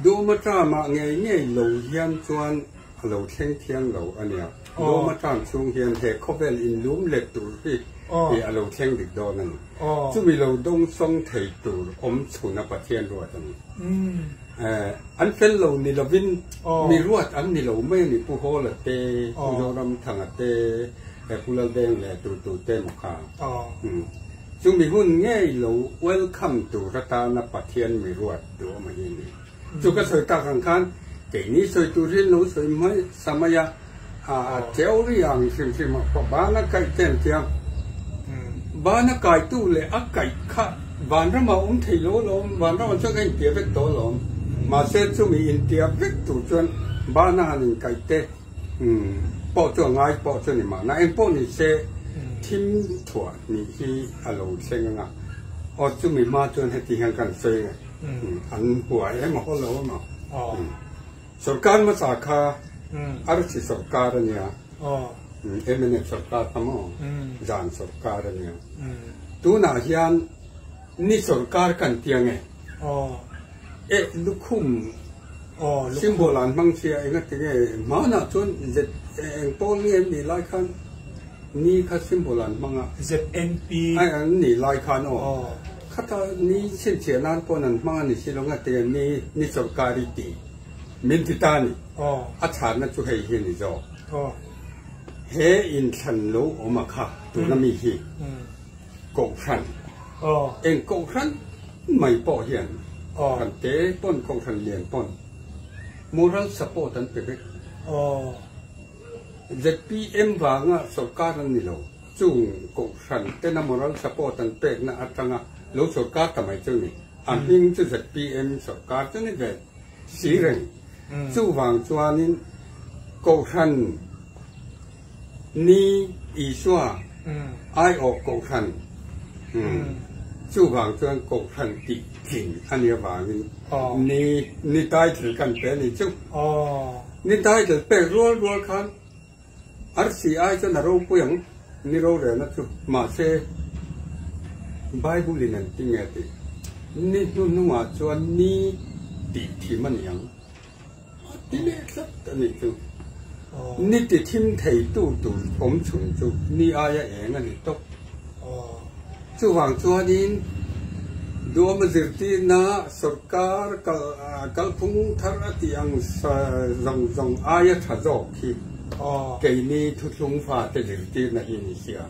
Duhawma term ah ngei ngei lo hian chuan a lo thleng thiang lo a nia. Duhawma term chhung hian he khawvel inlum let tur hi a lo thleng dik dawn a ni. Chumi lo dawngsawng thei tur awm chhun a Pathian ruat a ni. An fel lo ni lovin mi ruat an ni lo mai a ni, Pu Hawla te, Pu Zoramthanga te, Pu Lalbeng leh tu tu te maw kha. Chumi hun ngei lo welcome tur atana Pathian mi ruat duh awm a hi a ni. Chu ka sawi tak ang khan keini sawi tur hi an lo sawi hmasa mai a, a theory ang hrim hrim a pawh bana kaih te an tia. Bana kaitu leh a kaih kha vanramah awm thei lo alawm, vanramah chuan ka intia vek tawh alawm. Mahse chumi intia vek tur chuan bana han inkaih te pawh chu a ngai pawh chu a ni mahna. Engpawh ni se thim thuah nih hi a lo thleng ang a, aw chumi hma chuan heti hian kan sawi ang e. An hua em a haw lo emaw. Sorkar hmasa kha Arsi sorkar a nia, mnf sorkar kha maw, Zan sorkar a nia. Tunah hian ni sorkar kan ti ang e. E lukhum symbol an hmang sia engati nge hmanah chuan Z eng pawl nge an nih lai khan ni kha symbol an hmang a. ZNP. An nih lai khan aw. Khata ni chhinchhiah nan pawn an hmang a ni si lo nga tia ni ni sorkar i tih min ti ta a ni. A chhanna chu hei hi a ni zawk. He inthlan lo awm a kha tuna mi hi Kohhran eng Kohhran mai pawh hian kan te pawn Kohhran lian pawn moral support an pe vek. ZPM vanga sorkar an ni lo. Chung Kohhran tena moral support an pekna atanga lo sorkar ta mai chu ni. A hming chu ZPM sorkar chu ni ve si reng. Chuvang chuanin Kohhran ni Isua aiawh Kohhran chuvang chuan Kohhran tih tling a nih avangin ni ni title kan pe a ni chu. Ni title pek rual rual khan Arsi ai chuan a ropui ang ni rorelna chu mahse Bible in an ti nge tih ni hnuhnungah chuan ni tih thim a ni ang a ti leh tlat a nih chu. Ni ti thim thei tu tur awm chhun chu ni aia eng a ni tawp. Chuvang chuanin duama zirtirna sorkar kalphung thar a tih ang zawng zawng aia tha zawk hi keini thuthlung fate zirtirna hi ni sia.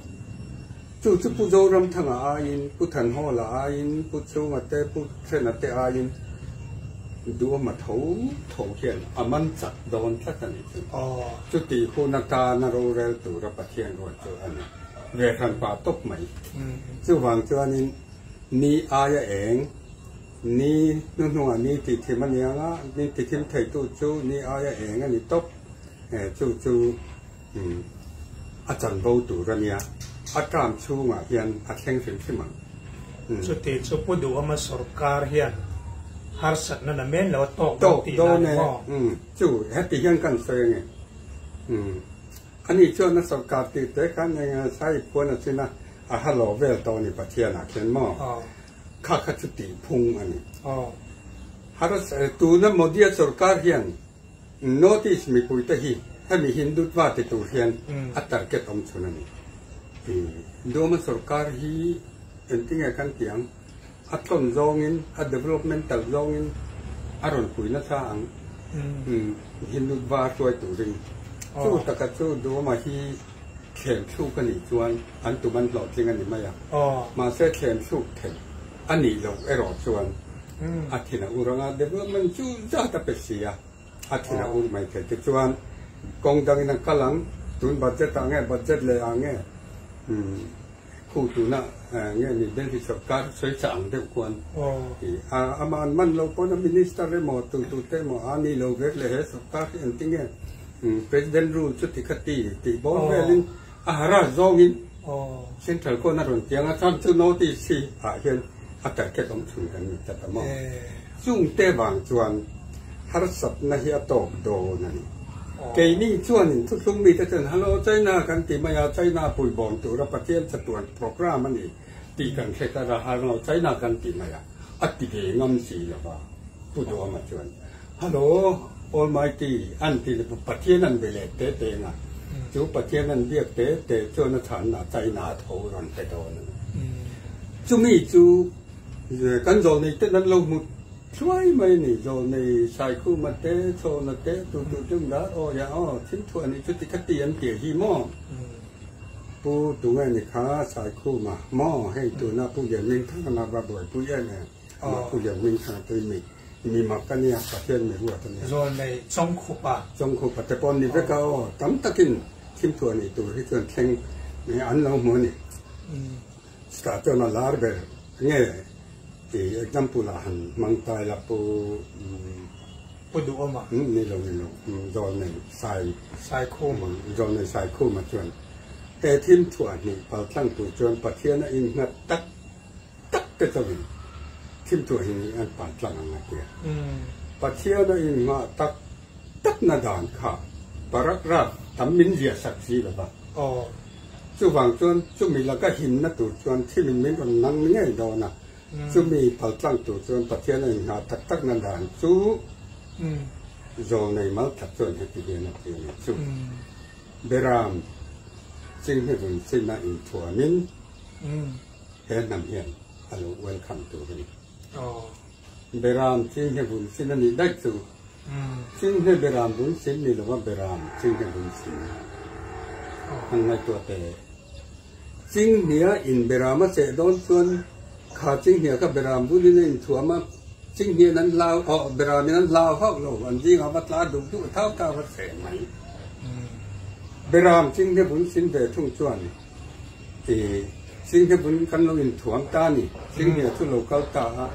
Chu chu Pu Zoramthanga aiin, Pu Thanhawla aiin, Pu Chhunga te, Pu Thena te aiin duama tho tho hian a man chak dawn tlat a ni chu. Chutih hun atana rorel tura Pathian ruat chu a ni. Ve hran pah tawp mai. Chuvang chuanin ni aia eng, ni hnuhnungah ni tih thim a ni ang a, ni ti thim theitu chu ni aia eng a ni tawp. Chu chu a chanvo tur a nia, a term chhungah hian a thleng hrim hrim ang. Chuti chu Pu Duhawma sorkar hian harsatna na men lo a tawk dawn tih na ni maw? Chu heti hian kan sawi ange. Ani chuan a sorkar tih te khan eng a sai phuan a chin a, a ha lo vel tawh a ni Pathian ah khian maw? Kha kha chu tih phung a ni. Haras tuna Modi-a sorkar hian Notice mipui te hi hemi Hindutva ti tur hian a target awm chhun a ni. Duma sorkar hi engtinge kan ti ang? A tlawn zawngin, a developmental zawngin a rawn pui nasa ang. Hindutva hruai turin. Chu taka chu Duma hi thlem thluk a nih chuan an tum an hlawhtling a ni mai a. Mahse thlem thluk theih a nih loh erawh chuan a thin a ur ang a, development chu zat a pe si a, a thin a ur mai thei. Tichuan kawng dangin an kal ang, tun budget ah nge budget leh ah nge khu tuna nge ni Delhi sorkar sawi chah ang deuh khuan a amah an man lo pawn a minister emaw tu tu te emaw a ni lo vek leh he sorkar hi engtin nge president rule chuti kha ti tih bawr velin a hara zawngin Central khawn a rawn tiang a, chuan chu notice hi ah hian a target awm chhun kan ni tlat a maw? Chungte vang chuan harsatna hi a tawk dawn a ni. Keini chuanin thuthlung mite chuan Hello China kan ti mai a, China puibawm tura Pathian chatuan program a ni tih kan hre kar a, Hello China kan ti mai a, a ti ve ngam si lo va, Pu Duhama chuan. Hello Almighty an ti le Pathian an be leh te te nga chu Pathian an biak te te chuan a chhan na China a tho rawn pe dawn a ni. Chumi chu kan zawlnei ten an lo hmu thluai mai a ni zawlnei Saikhuma te Chhawna te tu tu chu da aw ya aw thil thuah ni chuti kha ti an tia hi maw Pu tunge ni kha Saikhuma maw hei tuna Pu Lianhmingthanga na va buaipui em em amah Pu Lianhmingthanga te mi Mi mak a nia, Pathian mi ruat a nia. Zawl nei Chawngkhupa. Chawngkhupa te pawh an ni vek a aw, tam takin thimthuah nei tur hi chuan thleng an lo hmu a ni. Chutah chuan a lar ber nge i example ah han hmang ta ila Pu Pu Duhawma. Ni lo ni lo, zawl nei Sai. Saikhuma. Zawl nei Saikhuma chuan he thimthuah hnih paltlang tur chuan Pathian a innghat tak tak te chuan thimthuah hi an pan tlang ang a tia. Pathian a inngah tak takna dan kha paragraph tam min ziah sak si lo va. Chuvang chuan chumi laka himna tur chuan thimin min rawn nang ngei dawn a, chumi pal tlang tur chuan Pathian a inngah tak takna dan chu zawlnei mal tak chuan heti hian a ti a ni. Chu Beram chinghne vun china inthuamin, He hnam hian a lo welcome tur a ni. Beram chinghne vun sin a nih daih chu. Chinghne beram vun sin ni lova beram chinghne vun sin an ngaihtuah teh. Chinghnia in beram a cheh dawn chuan kha chinghnia kha beram bunin a inthuam a, chinghnian an hlau aw beramin an hlau hauh lo, an zingah va tla duh duh thau thau a cheh mai. Beram chinghne vun sin ve thung chuan i chinghne vun kan lo inthuam ta a ni, chinghnia chu lo kal ta a,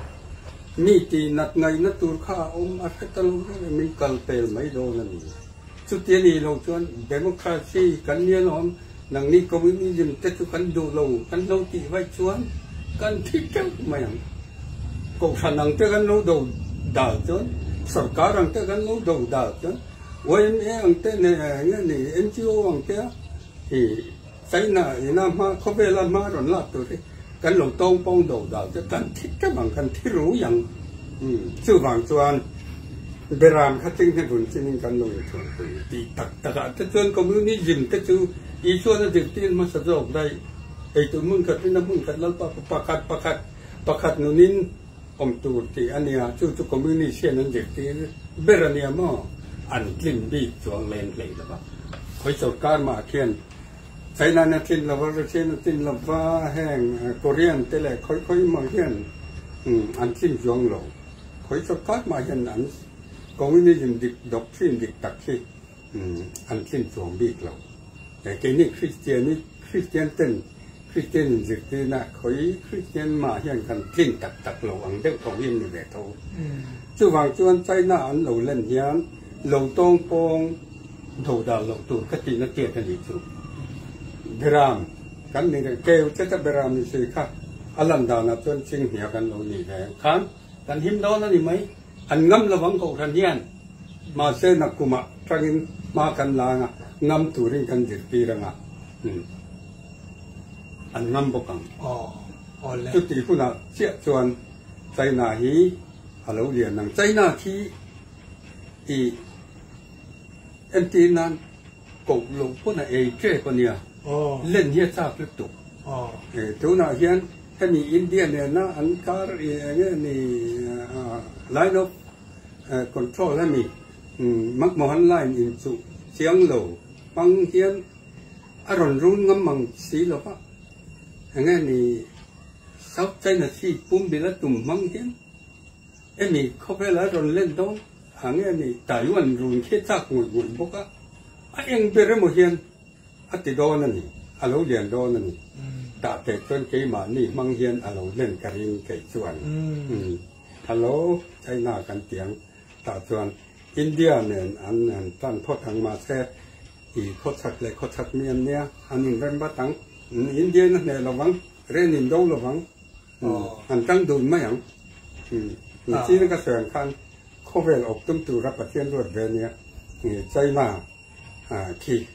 mi ti nat ngaihna tur kha a awm a hre ta lo reng e, min kal pel mai dawn a ni. Chuti a nih loh chuan democracy kan nia lawm, nangni communism te chu kan duh lo, kan lo tih vaih chuan kan thi teuh mai ang. Kohhran ang te kan lo do dal chuan, sorkar ang te kan lo do dal chuan, YMA ang te nge nge ni NGO ang te a i China ina hma khawvela hma rawn lak tur hi kan lo tawng pawng do dal chuan kan thi teuh ang, kan thi rui ang. Chuvang chuan Beram kha ching hi vun chingin kan lo inthuam pui tih tak takah te chuan communism te chu Isuan a zirtir hmasa zawk daih. Eitur hmun khat rinna hmun khat Lalpa pa pakhat pakhat pakhat nunin awm tur tih a nia, chu chu communist hian an zirtir ber a nia maw? An tlin bik chuang leng hlei lo va. Khawi sorkar mah khian China in a tlin lo va, Russia in a tlin lo va, heng Korean te leh khawi khawi mah hian an tlin chuang lo. Khawi sorkar mah hian an communism dik doctrine dik tak hi an tlin chuang bik lo. Keini Kristian i Kristian ten Kristian in zirtirna khawi Kristian mah hian kan tlin tak tak lo ang deuh tho hi an ni ve tho. Chuvang chuan China an lo len hian lo tawng pawng do dan loh tur ka tihna tiat a nih chu. Beram kan ni reng keu che ta beram ni si kha a lan danah chuan chinghnia kan lo ni ve ang khan. Kan him dawn a ni mai. An ngam lovang kohhran hian mahse nakkumah tangin hma kan la anga, ngam turin kan zirtir anga, an ngam bawk ang. Chuti hunah chiah chuan China hi a lo lian ang. China khi i entir nan koh loh pawn a ei tep a nia, len hi a chak lutuk. Tunah hian Hemi India nena an kar i eng nge ni line of control hemi McMahon line in chuh chiang lo hmang hian a rawn run ngam ang si lo va, eng nge ni South China Sea pumbil a tum hmang hian hemi khawvela rawn len dawn a nge ni Taiwan run khi a chak ngawih ngawih bawk a, a eng ber emaw hian A ti dawn a ni, a lo lian dawn a ni. Tah teh chuan keimahni hmang hian a lo len ka ring kei chuan. Hello, China kan ti ang. Tah chuan India nen an han tan phawt ang mahse i khawchhak leh khawchhak mi an nia, an inrem vat ang. India in a hneh lo vang, ren in do lo vang. An tang dun mai ang. China ka sawi ang khan khawvel awp tum tura Pathian ruat ve nia China. Khi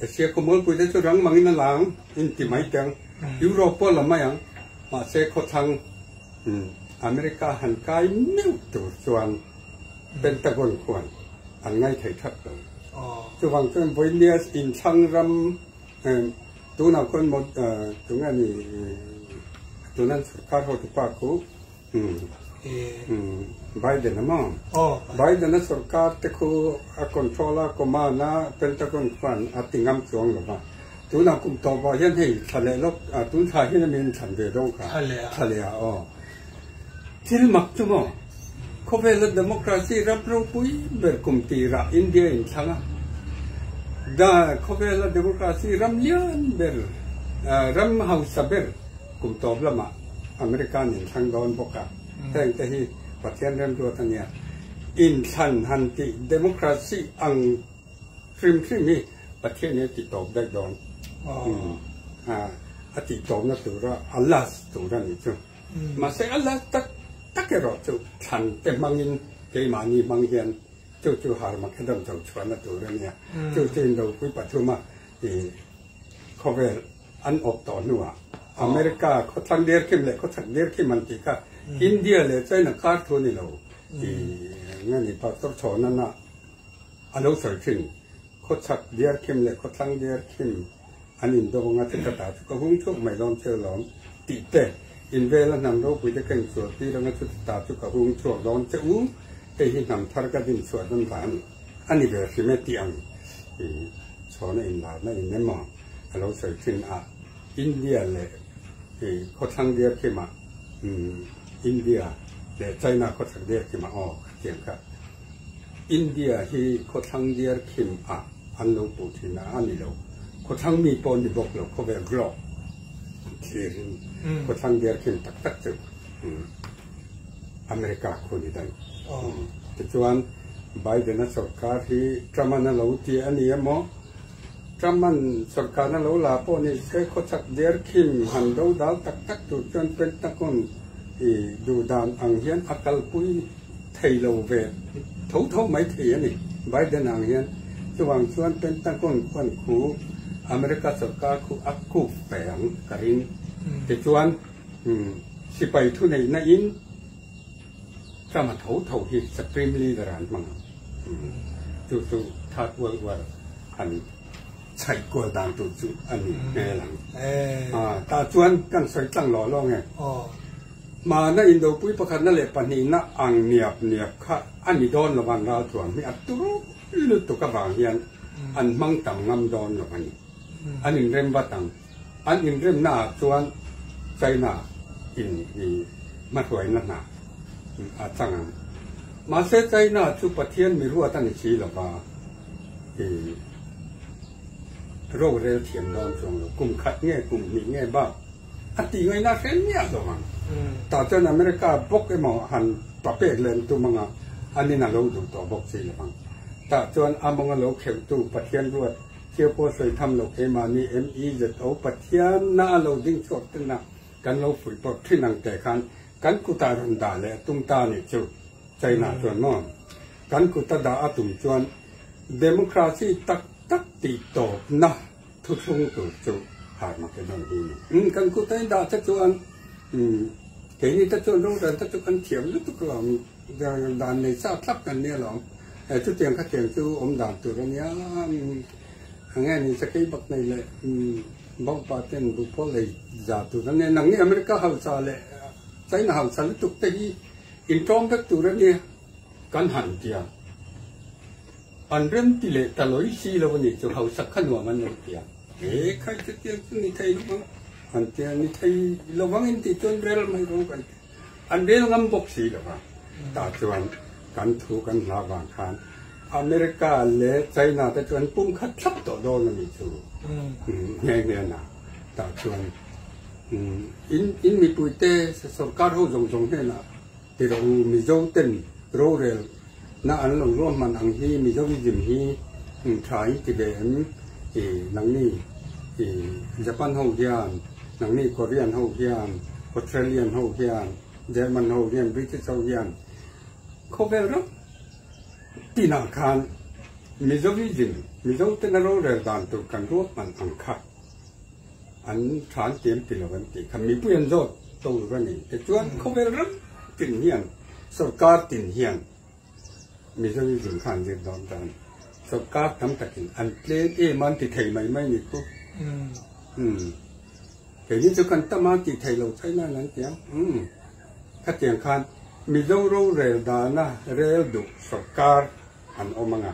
Asia khawmualpui te chu rang mangin a lang in ti mai teh ang, Europe pawh a la mai ang, mahse khawthlang America han kai meuh tur chuan Pentagon khuan an ngai thei that lo. Chuvang chuan vawinia inthlang ram tunah khuan tunge ni tunan sorkar hotupa khu Biden a maw? Biden a sorkar te khu a control a, command a, Pentagon khuan a ti ngam chuang lo va. Tunah kum tawpah hian hei thla leh lawk, tun thla hian a min thlan ve dawn kha. Thla leh ah aw. Thil mak chu maw? Khawvela democracy ram ropui ber kum tirah India in thlang a. Da khawvela democracy ram lian ber, ram hausa ber Kum tawp lamah America an inthlang dawn bawk a, heng te hi Pathian remruat a nia. Inthlan han tih democracy ang hrim hrim hi Pathian hi a ti tawp daih dawn. A tih tawpna tura a last tur a nih chu. Mahse a last tak tak erawh chu thlan te hmangin keimahni hmang hian chu chu Harmageddon cho chhuahna tur a nia. Chu chu indopui pathuma i khawvel an awp tawh hnuah America khawthlang derkhim leh khawchhak derkhim an tih kha India leh China kar thu a ni lo tih nge ni Pastor Chhawnana a lo sawi thin. Khawchhak derkhim leh khawthlang derkhim an indo anga chu ka ta chu ka hung chhuak mai dawn che lawm tih te. In vela hnam ropui te ka insual tir anga chuti ta chu ka hung chhuak dawn che u, hei hi hnam thar ka din chhuah dawn dan a ni ve hrim e tih ang i chhawna inlarna in emaw a lo sawi thin a. India leh i khawthlang diar khimah India leh China khawchhak diar khimah aw khatiang kha India hi khawthlang diar khim ah an lo puh thin a a ni lo. Khawthlang mi pawh ni bawk lo khawvel globe thlir in khawthlang diar khim tak tak chu America khu ni daih. Tichuan Biden-a sorkar hi Trump-an a lo ti a ni emaw Trump-an sorkarna lo la pawh ni se khawchhak diar khim han do dal tak tak tur chuan Pentagon i duh dan ang hian a kalpui thei lo ve tho tho mai thei a ni. Biden ang hian chuvang chuan Pentagon khuan khu America sorkar khu a kuk pe ang ka ring. Tichuan sipai thuneihna in Trump-a tho tho hi Supreme Leader an hmang ang. Chu chu Third World War han chhaih kual dan tur chu a ni hmel ang. Tah chuan kan sawi tlang lawh lawng e. Hmana indopui pakhatna leh pahnihna ang niap niap kha a ni dawn lo an ralthuam hi a turu lutuk avang hian an hmang tam ngam dawn lo a ni. An inrem vat ang. An inremna ah chuan China in i hmahruaina hna a chang ang. Mahse China chu Pathian mi ruat a ni si lova i rorel thiam dawn chuang lo. Kum khat nge kum hnih nge bak a tih ngaihna hre miah lo ang. Tah chuan America bawk emaw han papek lem tum anga an in a lo duh tawh bawk si lo ang. Tah chuan a mawnga lo kheuhtu Pathian ruat Thil pawh sawi tham lo keimahni MEZO Pathian na a lo ding chhuak ten a kan lo fuih pawh thin ang teh khan kan kutah rawn dah leh a tum ta a nih chu China chuan maw kan kuta dah a tum chuan Democracy tak tak tih tawpna thuthlung tur chu Harmageddon hi ni. Umm kan kuta in dah te chuan umm keini te chuan rorel te chu kan thiam lutuk lo ang dan nei sa thlap kan nia lo ang. He chutiang khatiang chu awm dan tur a nia, enge ni sakei bak nei leh bawngpa ten buhpawl ei za tur a nia, nangni America hausa leh China hausa lutuk te hi intawm vek tur a nia kan han tia. An rem ti leh ta lawi si lo a nih chu hausa kha nuam an lo tia. He khai chutiang chu ni thei lo vang an tia, ni thei lo vang in tih chuan rel mai rawng kan tia. An rel ngam bawk si lo a, tah chuan kan thu kan hla vang khan America leh China te chu an pum khat thlap tawh dawn a nih chu nghe nghe na. Tah chuan in in mipui te sorkar ho zawng zawng hnenah ti rawh u Mizo ten rorel na an lo ruahman ang hi Mizoism hi tha in ti ve em i nangni i Japan ho hian Nangni Korean ho hian, Australian ho hian, German ho hian, British ho hian khawvel ram tinah khan Mizoism, Mizo tena rorel dan tur kan ruahman ang kha an tha an tiam ti lo an tih kha mipui an zawt tur a ni. Tichuan khawvel ram tin hian sorkar tin hian Mizoism kha an zir dawn ta a ni. Sorkar tam takin an tlem em a an ti thei mai mai ni khu. Umm. Keini chu kan tam a tih theih loh China in an ti ang. Umm. Khatiang khan Mizo rorel dana rel duh sorkar an awm ang a.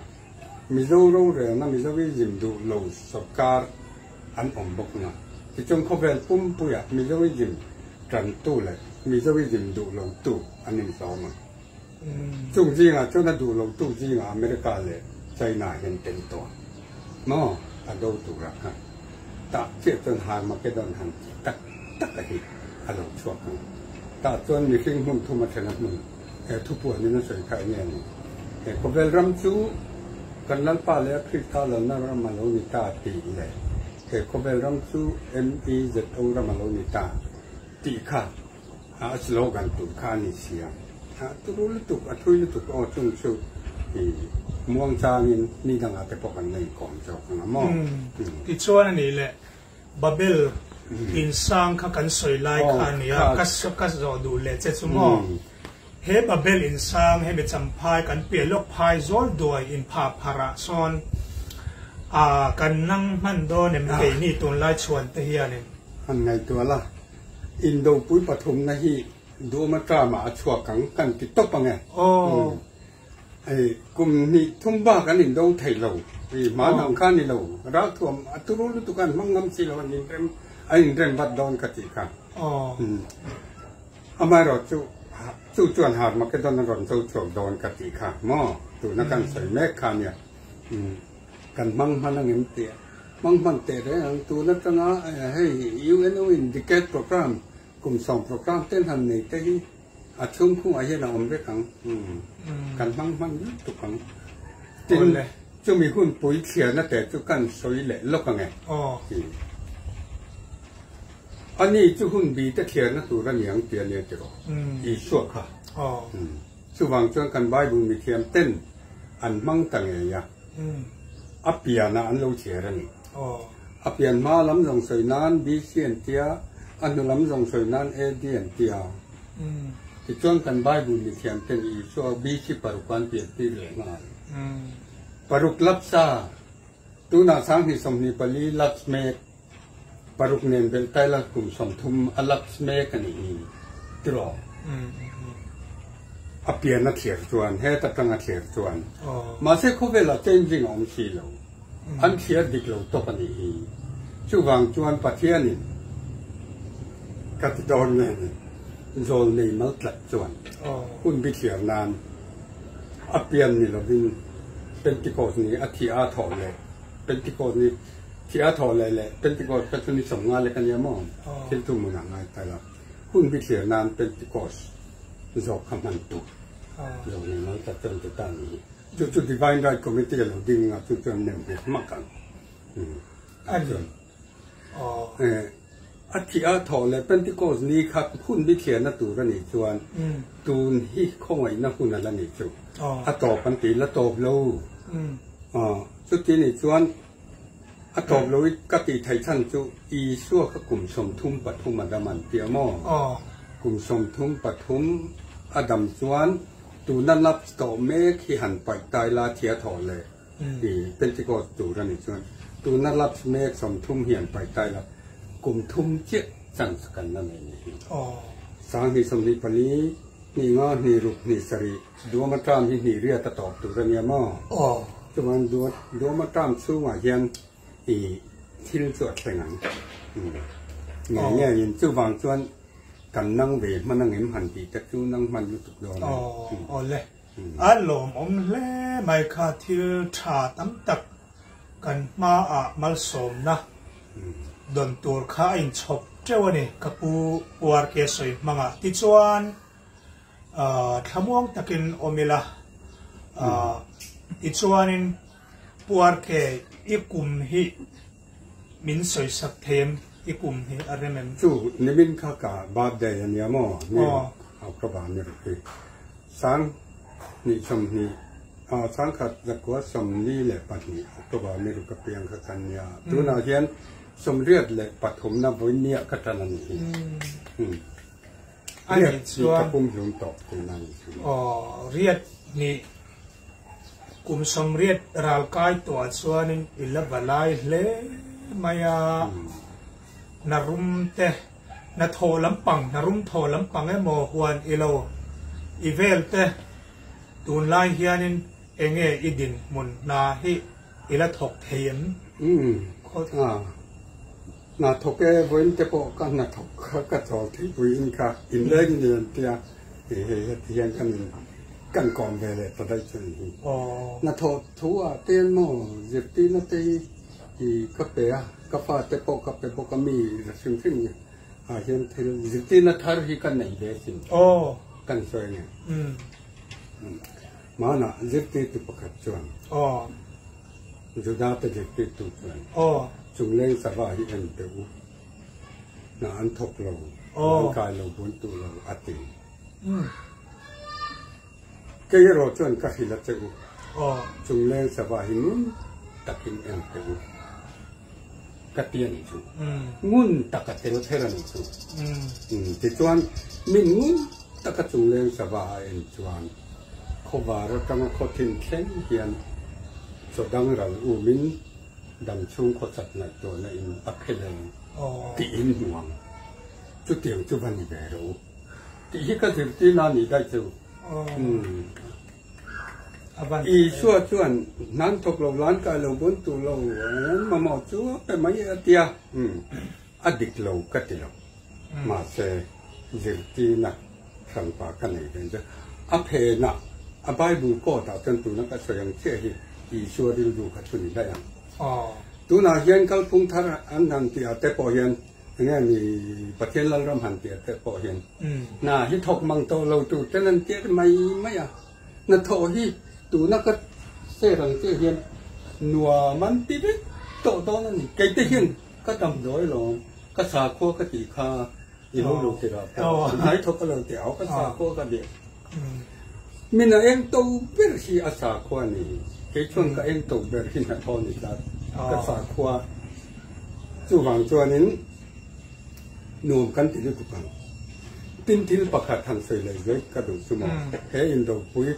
Mizo rorelna Mizoism duh lo sorkar an awm bawk ang a. Tichuan khawvel pumpuiah Mizoism tantu leh Mizoism duh lotu an inhlawm ang. Chung zingah chuan a duh lotu zingah America leh China hian tel tawh maw a do turah khan tah chiah chuan Harmageddon han tih tak tak a hi a lo chhuak ang. Tah chuan mihring hmun thum a then a hmun he thupuanin a sawi kha enge a ni? He khawvel ram chu kan Lalpa leh a Krista lalna ram a lo ni ta tih leh he khawvel ram chu MEZO ram a lo ni ta tih kha A slogan tur kha a ni sia. A turu lutuk, a thui lutuk aw chung chu i muang changin ni dangah te pawh kan la inkawm zawk ang a maw? Tichuan a nih leh Babel insang kha kan sawi lai kha a ni a, ka zawh duh leh che chu maw? He Babel insang hemi champhai kan piah lawk phai zawl duai inphah pharh ah sawn a kan nang hman dawn em keini tunlai chhuan te hianin? Han ngaihtuah la. Indopui pathumna hi duhawma term-ah a chhuak ang kan ti tawp ang e. Hei kum hnih thum bak an indo thei lo. Hei hman ang kha a ni lo. Ralthuam a turu lutuk a an hmang ngam si lo an inrem an inrem vat dawn ka tih kha. Amaherawh chu chu chuan Harmageddon a rawn zo chhuak dawn ka tih kha maw tuna kan sawi mek kha nia. Kan hmang hman ang em tih a hmang hman teh reng ang. Tun atanga hei UNO in decade program kum sawm program ten han nei te hi a chhungkhungah hian a awm vek ang. Kan hmang hman lutuk ang. Tin, chumi hun pui thliarna te chu kan sawi leh lawk ang e. Ani chu hun bi te thliarna tur a ni ang tih a nia tiraw? Isua kha. Chuvang chuan kan Bible mithiam ten an hmang ta ngei a, a pianah an lo chhiar a ni. A pian hma lam zawng sawi nan BC an tia, a hnu lam zawng sawi nan AD an tia. Tichuan kan Bible mithiam ten Isua BC paruk an piantir leh nghal. Paruk lapsa, tunah 2024 laps mek, paruk nen belh taila kum 30 a laps mek a nih hi tiraw? A pian a thlir chuan, heta tang a thlir chuan. Mahse khawvelah changing a awm si lo. An thlir dik lo tawp a nih hi. Chuvang chuan Pathianin ka ti dawn nge ni, zawl nei mal tlat chuan hun bi thlir nan a pian ni lovin Pentecost ni a thih a thawh leh Pentecost ni Thi a thawh leh leh Pentecost kha chu ni 50 lek a nia maw? Thil thu hmunah ngai ta la. Hun bi thlir nan Pentecost zawk kha hman tur lo nei mai ta chuan ti ta ni hi. Chu chu Divine Right Committee a lo ding a, chu chuan nem nghet hmak ang. A ni. A thi a thawh leh Pentecost ni kha hun bi thliarna tur a nih chuan tun hi khawngaihna hun a la nih chu. A tawp an ti la tawp lo. Chuti nih chuan A tawp lo i ka tih theih chhan chu Isua kha kum 33 a dam an ti a maw? Kum 33 a dam chuan tuna lapse tawh mek hi han paih tai la thia thawh leh i Pentecost tur a nih chuan tuna lapse mek 30 hi han paih tai la kum thum chiah chance kan la nei ni hi. 2024, hnih nga, hnih ruk, hnih sarih. Duama term hi hnih riat a tawp tur a nia maw? Chuan Duama term chhungah hian i thil chu a thleng ang. Ngei ngeiin chuvang chuan kan nang ve hman angem han tih te chu nang hman lutuk dawn a ni. Awle, a lawmawm hle mai kha thil tha tam tak kan hmaah malsawmna dawn tur kha a inchhawp teuh a ni ka pu URK sawi hmangah. Tichuan. Thlamuang takin awm ila, tichuanin Puarke i kum hi min sawisak thei em? I kum hi a rem em? Chu nimin kha ka birthday a nia maw? Ni October ni ruk hi. 2020, 1992 October ni ruk apiang kha kan nia. Tunah hian 83 na vawinia ka tan a nih hi. A nih chuan. Ka pum hlum tawh tihna a nih chu. Aw, riat nih kum 80 ral kai tawhah chuanin i la va lai hle mai a, na rum te, na thaw lampang, na rum thaw lampang emaw huan i lo i vel te, tunlai hianin enge i dinhmun hna hi i la thawk thei em? Umm, a. Hna thawk e, vawiin te pawh ka hna thawk kha ka chawl theih puiin ka inleng ni an tia, hei hei heti hian kan in kan kawm ve leh ta daih chu a ni hi. Hna thawh thu ah te hian maw zirtirna te hi i ka pe a, ka fa te pawh ka pe bawk a mi la hrim hrim ah hian thil zirtirna thar hi ka nei ve sin kan sawi a ni. Hmanah zirtirtu pakhat chuan. Juda te zirtirtu chuan chungleng sava hi en teh u, hna an thawk lo, an kai lo, bun tuh lo a ti. Kei erawh chuan ka hrilh a che u, chungleng sava hi ngun takin en teh u ka ti a nih chu. Ngun taka tel kher a nih chu. Tichuan, min ngun taka chungleng sava a en chuan Khawvar atanga khaw thin thleng hian chaw dang ral umin dam chhung khaw chat ngaihtuahna in a phe leng tiin hmu ang. Chutiang chu va ni ve rawh u tih hi ka zirtirna a nih daih chu. Isua chuan hnan thawk lo, lan kai lo, bun tur lo, mamawh chu a pe mai a tia. A dik lo ka ti lo. Mahse zirtirna hranpa ka nei ve chu a phenah a Bible quote ah chuan tuna ka sawi ang chiah hi Isua rilru kha chu ni daih ang. Tunah hian kalphung thar an han tih ah te pawh hian Enge ni Pathian Lalram han tih te pawh hian hna hi thawk mang tawh lo tur ten an tir mai mai a, hnathawh hi tuna ka share ang chiah hian nuam an ti vek tawh dawn a ni. Kei te hian ka damdawi lawm, ka sakhua ka tih kha i lo lo tirh ah pawh hnai thawk a lo tih au ka sakhua ka nih. Min a eng to ber hi a sakhua a ni. Kei chuan ka eng to ber hi hnathawh a ni tlat. Ka sakhua chuvang chuanin nuam kan ti lutuk ang. Tin thil pakhat han sawi leh zui ka duh chu maw, he indopui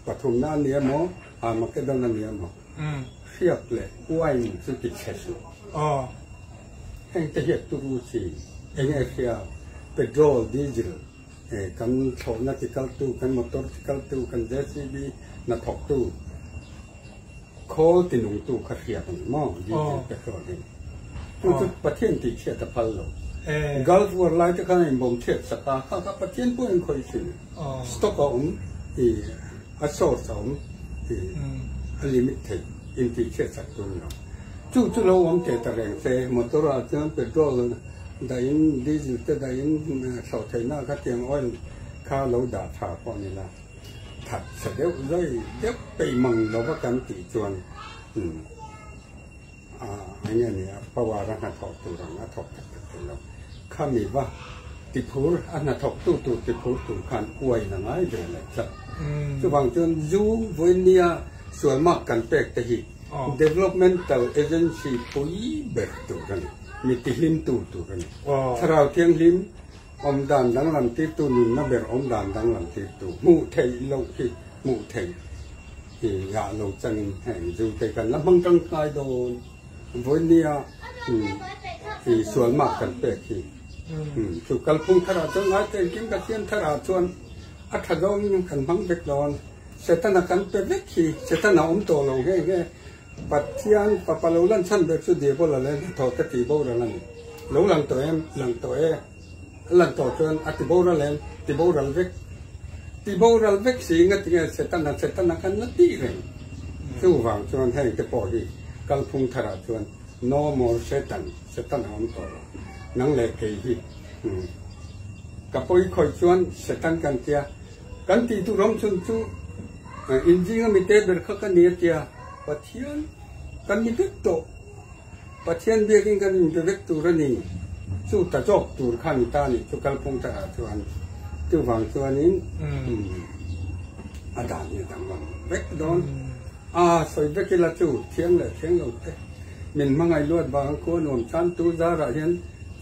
pathumna a ni emaw, Armageddon a ni emaw, hriak leh wine chu ti chhe suh. Hengte hi a turu chi, eng nge hriak, petrol, diesel, Kan thlawhna ti kaltu, kan motor ti kaltu, kan JCB hnathawktu, khawl ti nungtu kha hriat a ni maw? Diesel, petrol hi. Chu chu Pathian tih chhiat a phal lo. Gulf War lai te khan a inbawm chhiat sak a, kha kha Pathian pawh in khawih thin. Stock a awm, a source a awm, a limit thei intih chhiat sak tur ni lo. Chu chu lo awm teh ta reng se, motor ah chuan petrol Dahin diesel te dahin thlawh theihna kha tiang oil kha lo dah tha pawh ni la, that chhe deuh zai deuh peih mang lova kan tih chuan a eng nge ni a power a hnathawh tur ang a thawk tak tak thei lo. Khami va tiphur a hnathawk tu tur tiphur tur khan uain a ngai ve leh tlat. Chuvang chuan zu vawinia sualmak kan pek te hi Developmental Agency pui ber tur a ni. Mi tihlim tu tur a ni. Thlarau Thianghlim awm dan danglam tirtu nunna ber awm dan danglam tirtu hmuh theih loh hi hmuh theih hi yah lo changin heng zu te kan la hmang tangkai dawn. Vawinia i sualmak kan pek hi chu kalphung tharah chuan ngai te engkim ka siam tharah chuan a tha zawngin kan hmang vek dawn. Setana kan pe vek hi Setana awm tawh lo nghe nghe. Pathian Fapa lo lan chhan ber chu Diabola leh hnathawh te tih boral a ni. Lo lang tawh em? Lang tawh e. A lan tawh chuan a ti boral em? Ti boral vek. Ti boral vek si ngatinge Setana Setana khan la tih reng. Chuvang chuan heng te pawh hi kalphung tharah chuan No more Satan, Setana awm tawh lo. Nang leh kei hi ka pawi khawih chuan Setan kan tia. Kan tih tur awm chhun chu inzing a mite ber kha ka ni a tia, Pathian kan ni vek tawh, Pathian biakin kan inbe vek tur a ni, chu ta zawk tur kha ni ta ni chu kalphung takah chuan chuvang chuanin a dan hi a danglam vek dawn a, sawi vek ila chu thiang leh thiang lo te min hmangaih luat vang a khua nuam chan tu zarah hian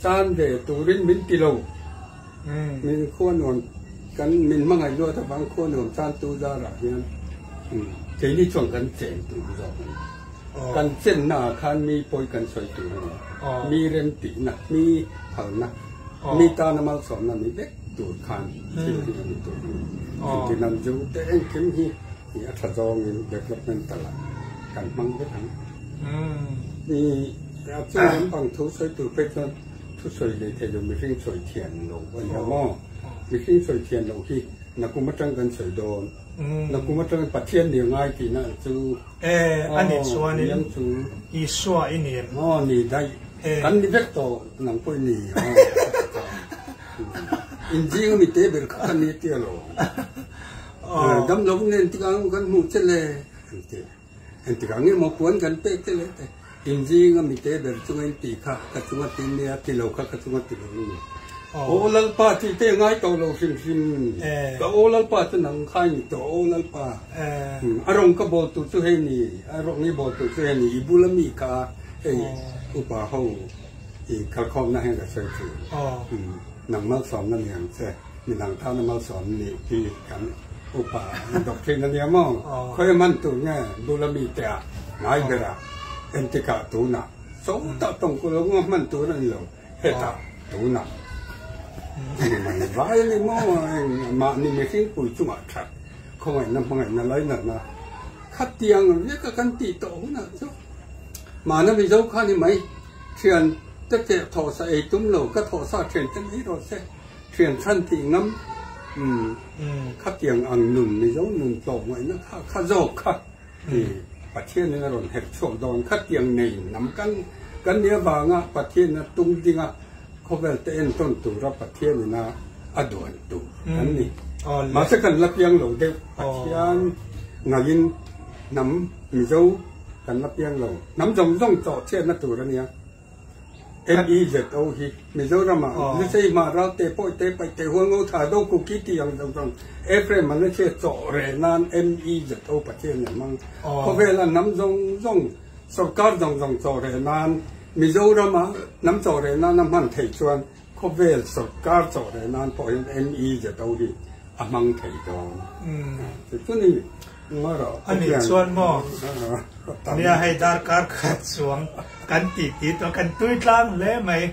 chan ve turin min ti lo. Min khua nuam kan min hmangaih luat avang khua nuam tan tu zarah hian keini chuan kan chen tur zawk a ni. Kan chenna ah khan mi pawi kan sawi tur a ni. Mi remtihna, mi phalna, mi tana malsawmna ni vek tur khan thil hi a ni tur a ni. Engtin an zu te engkim hi a tha zawngin developmental ah kan hmang vek ang. A chung lampang thu sawi tur phei chuan Thusawi leh thei lo mihring sawi thian lo a nia maw? Mihring sawi thian loh hi nakum atang kan sawi dawn. Nakum atang Pathian ni ngai tihna chu. E, a ni chuanin Isua i ni em? Aw ni daih. Kan ni vek tawh nang pawh i ni. Inzing a mi te ber kha kan ni tia lo. Dam lo nen tikah kan hmuh che le an ti. Engtikah nge maw puan kan pek te leh te inzing a mite ber chunga in tih kha ka chunga ti nia ti lo kha ka chunga ti lo ni. Aw Lalpa tih te ngai tawh lo hrim hrim. Ka aw Lalpa chu nang kha i ni tawh aw Lalpa. A rawng ka bawl tur chu hei ni, a rawng i bawl tur chu hei ni, i bula mi kha hei upa ho i kalkhawmna hian ka sawi thin. Nang malsawmna ni ang che. Midang tana malsawm nih hi kan upa doctrine a nia maw? Khawi a man tur nge bula mite ah ngai berah entikah tunah so tak tawng ku lo nga hman tur a ni lo hetah tunah. A ni mai. Vai a ni maw eng mahni mihring pui chungah that khawngaihna hmangaihna lainatna khatiang veka kan tih tawh hunah chu mahna Mizo kha ni mai. Thian te teh thawhsa ei tum lo ka thawhsa thian te mai rawh se. Thian chhan tih ngam umm khatiang ang nun Mizo nun tlawm ngaihna kha kha zawk kha i Pathian in a rawn herh chhuak dawn khatiang nei hnam kan kan nia vanga Pathian a tung ding a khawvel te entawn tura Pathian in a a duan tur kan ni. Mahse kan la piang lo deuh Pathian ngaiin hnam Mizo kan la piang lo hnam zawng zawng chawh chhiatna tur a nia. MEZO hi Mizoramah Lusei hma Ralte Pawihte Paihte Hualngo Tha Do Kuki tih ang zawng zawng Ephraim an la chhiat chawh reh nan MEZO Pathian an hmang. Khawvela hnam zawng zawng sorkar zawng zawng chawh reh nan Mizorama hnam chawh reh nan a hman theih chuan khawvel sorkar chawh reh nan pawh hian MEZO hi a hmang thei dawn. Chu ni. A nih chuan maw? Nia hei darkar khat chuang kan tih tih tawh kan tui tlang hle mai.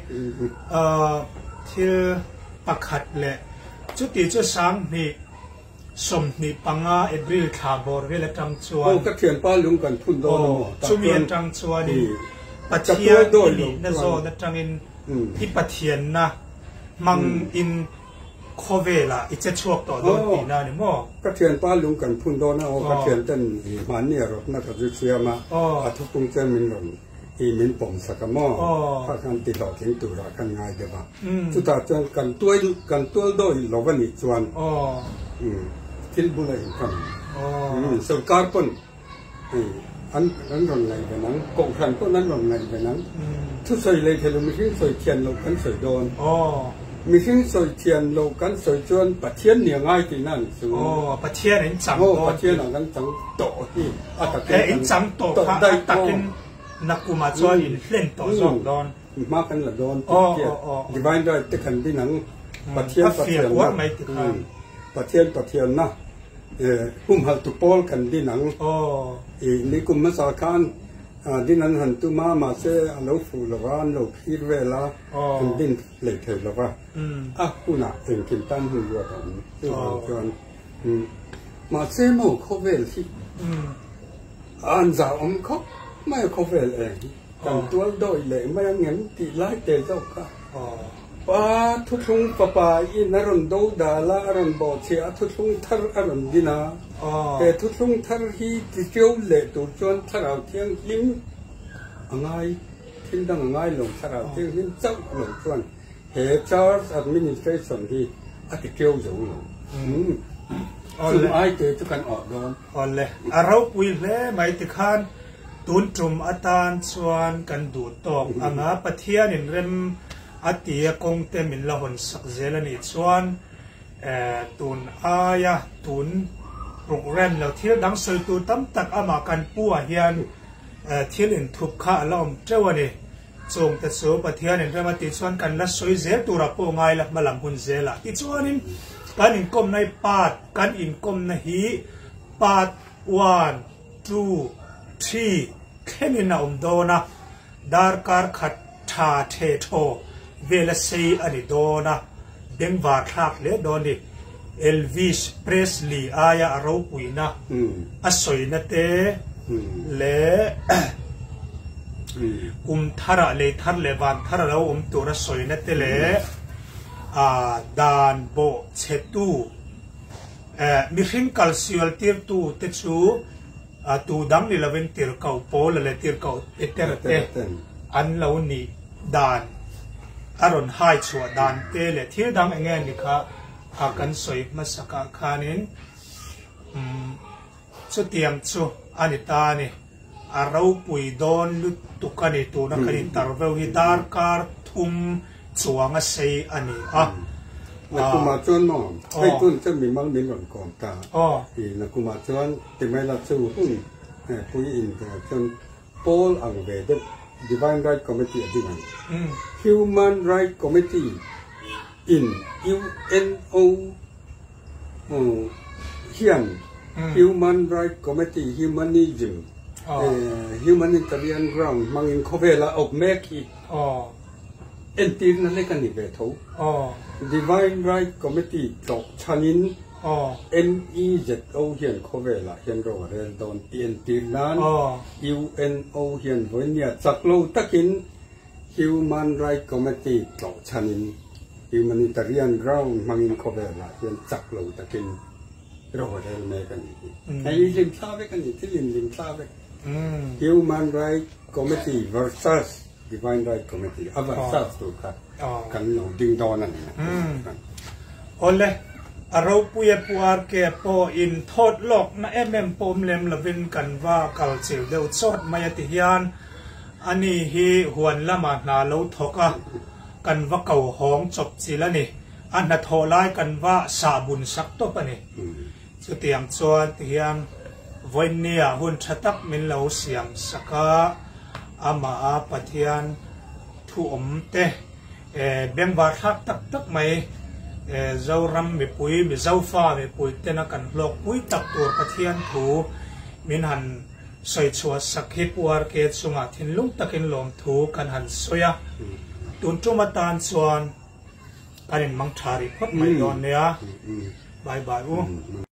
Thil pakhat leh chuti chu 2025 April thla bawr vel atang chuan Aw ka thianpa lung kan phun dawn a maw? Chumi atang chuanin Pathian i nihna zawn atangin i Pathianna hmangin Khawvelah i che chhuak tawh dawn tihna a ni maw? Ka thianpa lung kan phun dawn a, aw ka thianten i hmanni a rawtna ka zu siam a, a thupung chuan min rawn i min pawm sak a maw? Kha khan ti hlawhtling turah khan ngai deuh a. Chutah chuan kan tuai kan tual dawi lo a nih chuan thil bula inhran sorkar pawn an an rawn ngaih ve nang, kohhran pawn an rawn ngaih ve nang. Thusawi lei thei lo mihring sawi thian loh kan sawi dawn. Mihring sawi thian loh kan sawi chuan Pathian nia ngai tihna an chu. Aw, Pathian in chang dawn. Aw, Pathian ah kan chang tawh hi a takin kan chang tawh kha a takin nakum ah chuan in hlen tawh zawk dawn. Hma kan la dawn tih chiah. Divine right te kan din ang. Pathian Pathianna. Pathian Pathianna. Humhalh tu pawl kan din ang. I nikum hmasa khan din an han tum a, mahse a lo fuh lo va, an lo phir vel a, an din hlei thei lo va. A hunah engkim tan hun ruat a awm. Chuvang chuan mahse maw khawvel hi an zahawm khawp mai a khawvel eng hi. Kan tual dawi leh mai ang em tih lai te zawk kha. Pa thuthlung fapa in a rawn do dal a, a rawn bawhchhiah a, thuthlung thar a rawn din a. He thuthlung thar hi tiṭiau leh tur chuan Thlarau Thianghlim a ngai, thil dang a ngai lo, Thlarau Thianghlim chauh lo chuan he Church Administration hi a tiṭiau zo lo. Chung ai te chu kan awh dawn. Awle, a ropui hle mai tikhan tun tum atan chuan kan duh tawk anga Pathianin rem a tia kawng te min la hawn sak zel a nih chuan tun aia tun program lo thil dang sawi tur tam tak amah kan pu ah hian thil inthup kha a la awm teuh a ni. Chung te chu Pathianin rem a tih chuan kan la sawi zel turah pawh ngai la hmalam hun zelah tichuanin kan inkawmna hi part kan inkawmna hi part one, two, three thlengin a awm dawn a, darkar khat tha the thaw vela sei a ni dawn a, bengvar thlak hle dawn a ni. Elvis Presley aia a ropuina a sawina te leh kum tharah lei thar leh van thar a lo awm tur a sawina te leh dan bawh chhetu mihring kal sual tirtu te chu tu dang ni lovin tirhkoh Paula leh tirhkoh Petera te an lo nih dan a rawn hai chhuah dan te leh thil dang eng nge ni kha a kan sawi hmasakah khanin chutiang chu a ni ta a ni. A ropui dawn lutuk a ni tuna kan interview hi darkar thum chuang a sei a ni a. Nakumah chuan maw hei tun chu mimal min rawn kawm ta i nakumah chuan Timaila chu hun pui in chuan Pawl ang ve deuh Divine Right Committee a ding ang. Human Right Committee in UNO hian Human Right Committee Humanism Humanitarian Ground hmangin khawvela awp mek hi. Entirna lek a ni ve tho. Divine Right Committee tlawh chhanin MEZO hian khawvelah hian ro a rel dawn tih entir nan UNO hian vawinia chak lo takin Human Right Committee tlawh chhanin Humanitarian Ground hmangin khawvelah hian chak lo takin ro a rel mek a ni hi. Hei hi hlimthla vek a ni, thil inhlimthla vek. Human Right Committee versus Divine Right Committee a versus tur kha kan lo ding dawn a ni. Awle, a ropuia Pu RK pawh in thawt lawk na em em pawh awm lem lovin kan va kal chil deuh chawt mai a ti hian ani hi huan lamah hna lo thawk a, kan va ko hawng chawp chil a ni. A hnathawh lai kan va sahbun sak tawp a ni. Chutiang chuan ti hian vawiinnia hun tha tak min lo siam sak a, amah a Pathian thu awm te bengvar thlak tak tak mai Zoram mipui Mizo fa mipui tena kan hlawkpui tak tur Pathian thu min han sawi chhuah sak hi Pu RK chungah thinlung takin lawmthu kan han sawi a, tun tum atan chuan kan inmang tha rih phawt mai dawn nia. Bye bye u.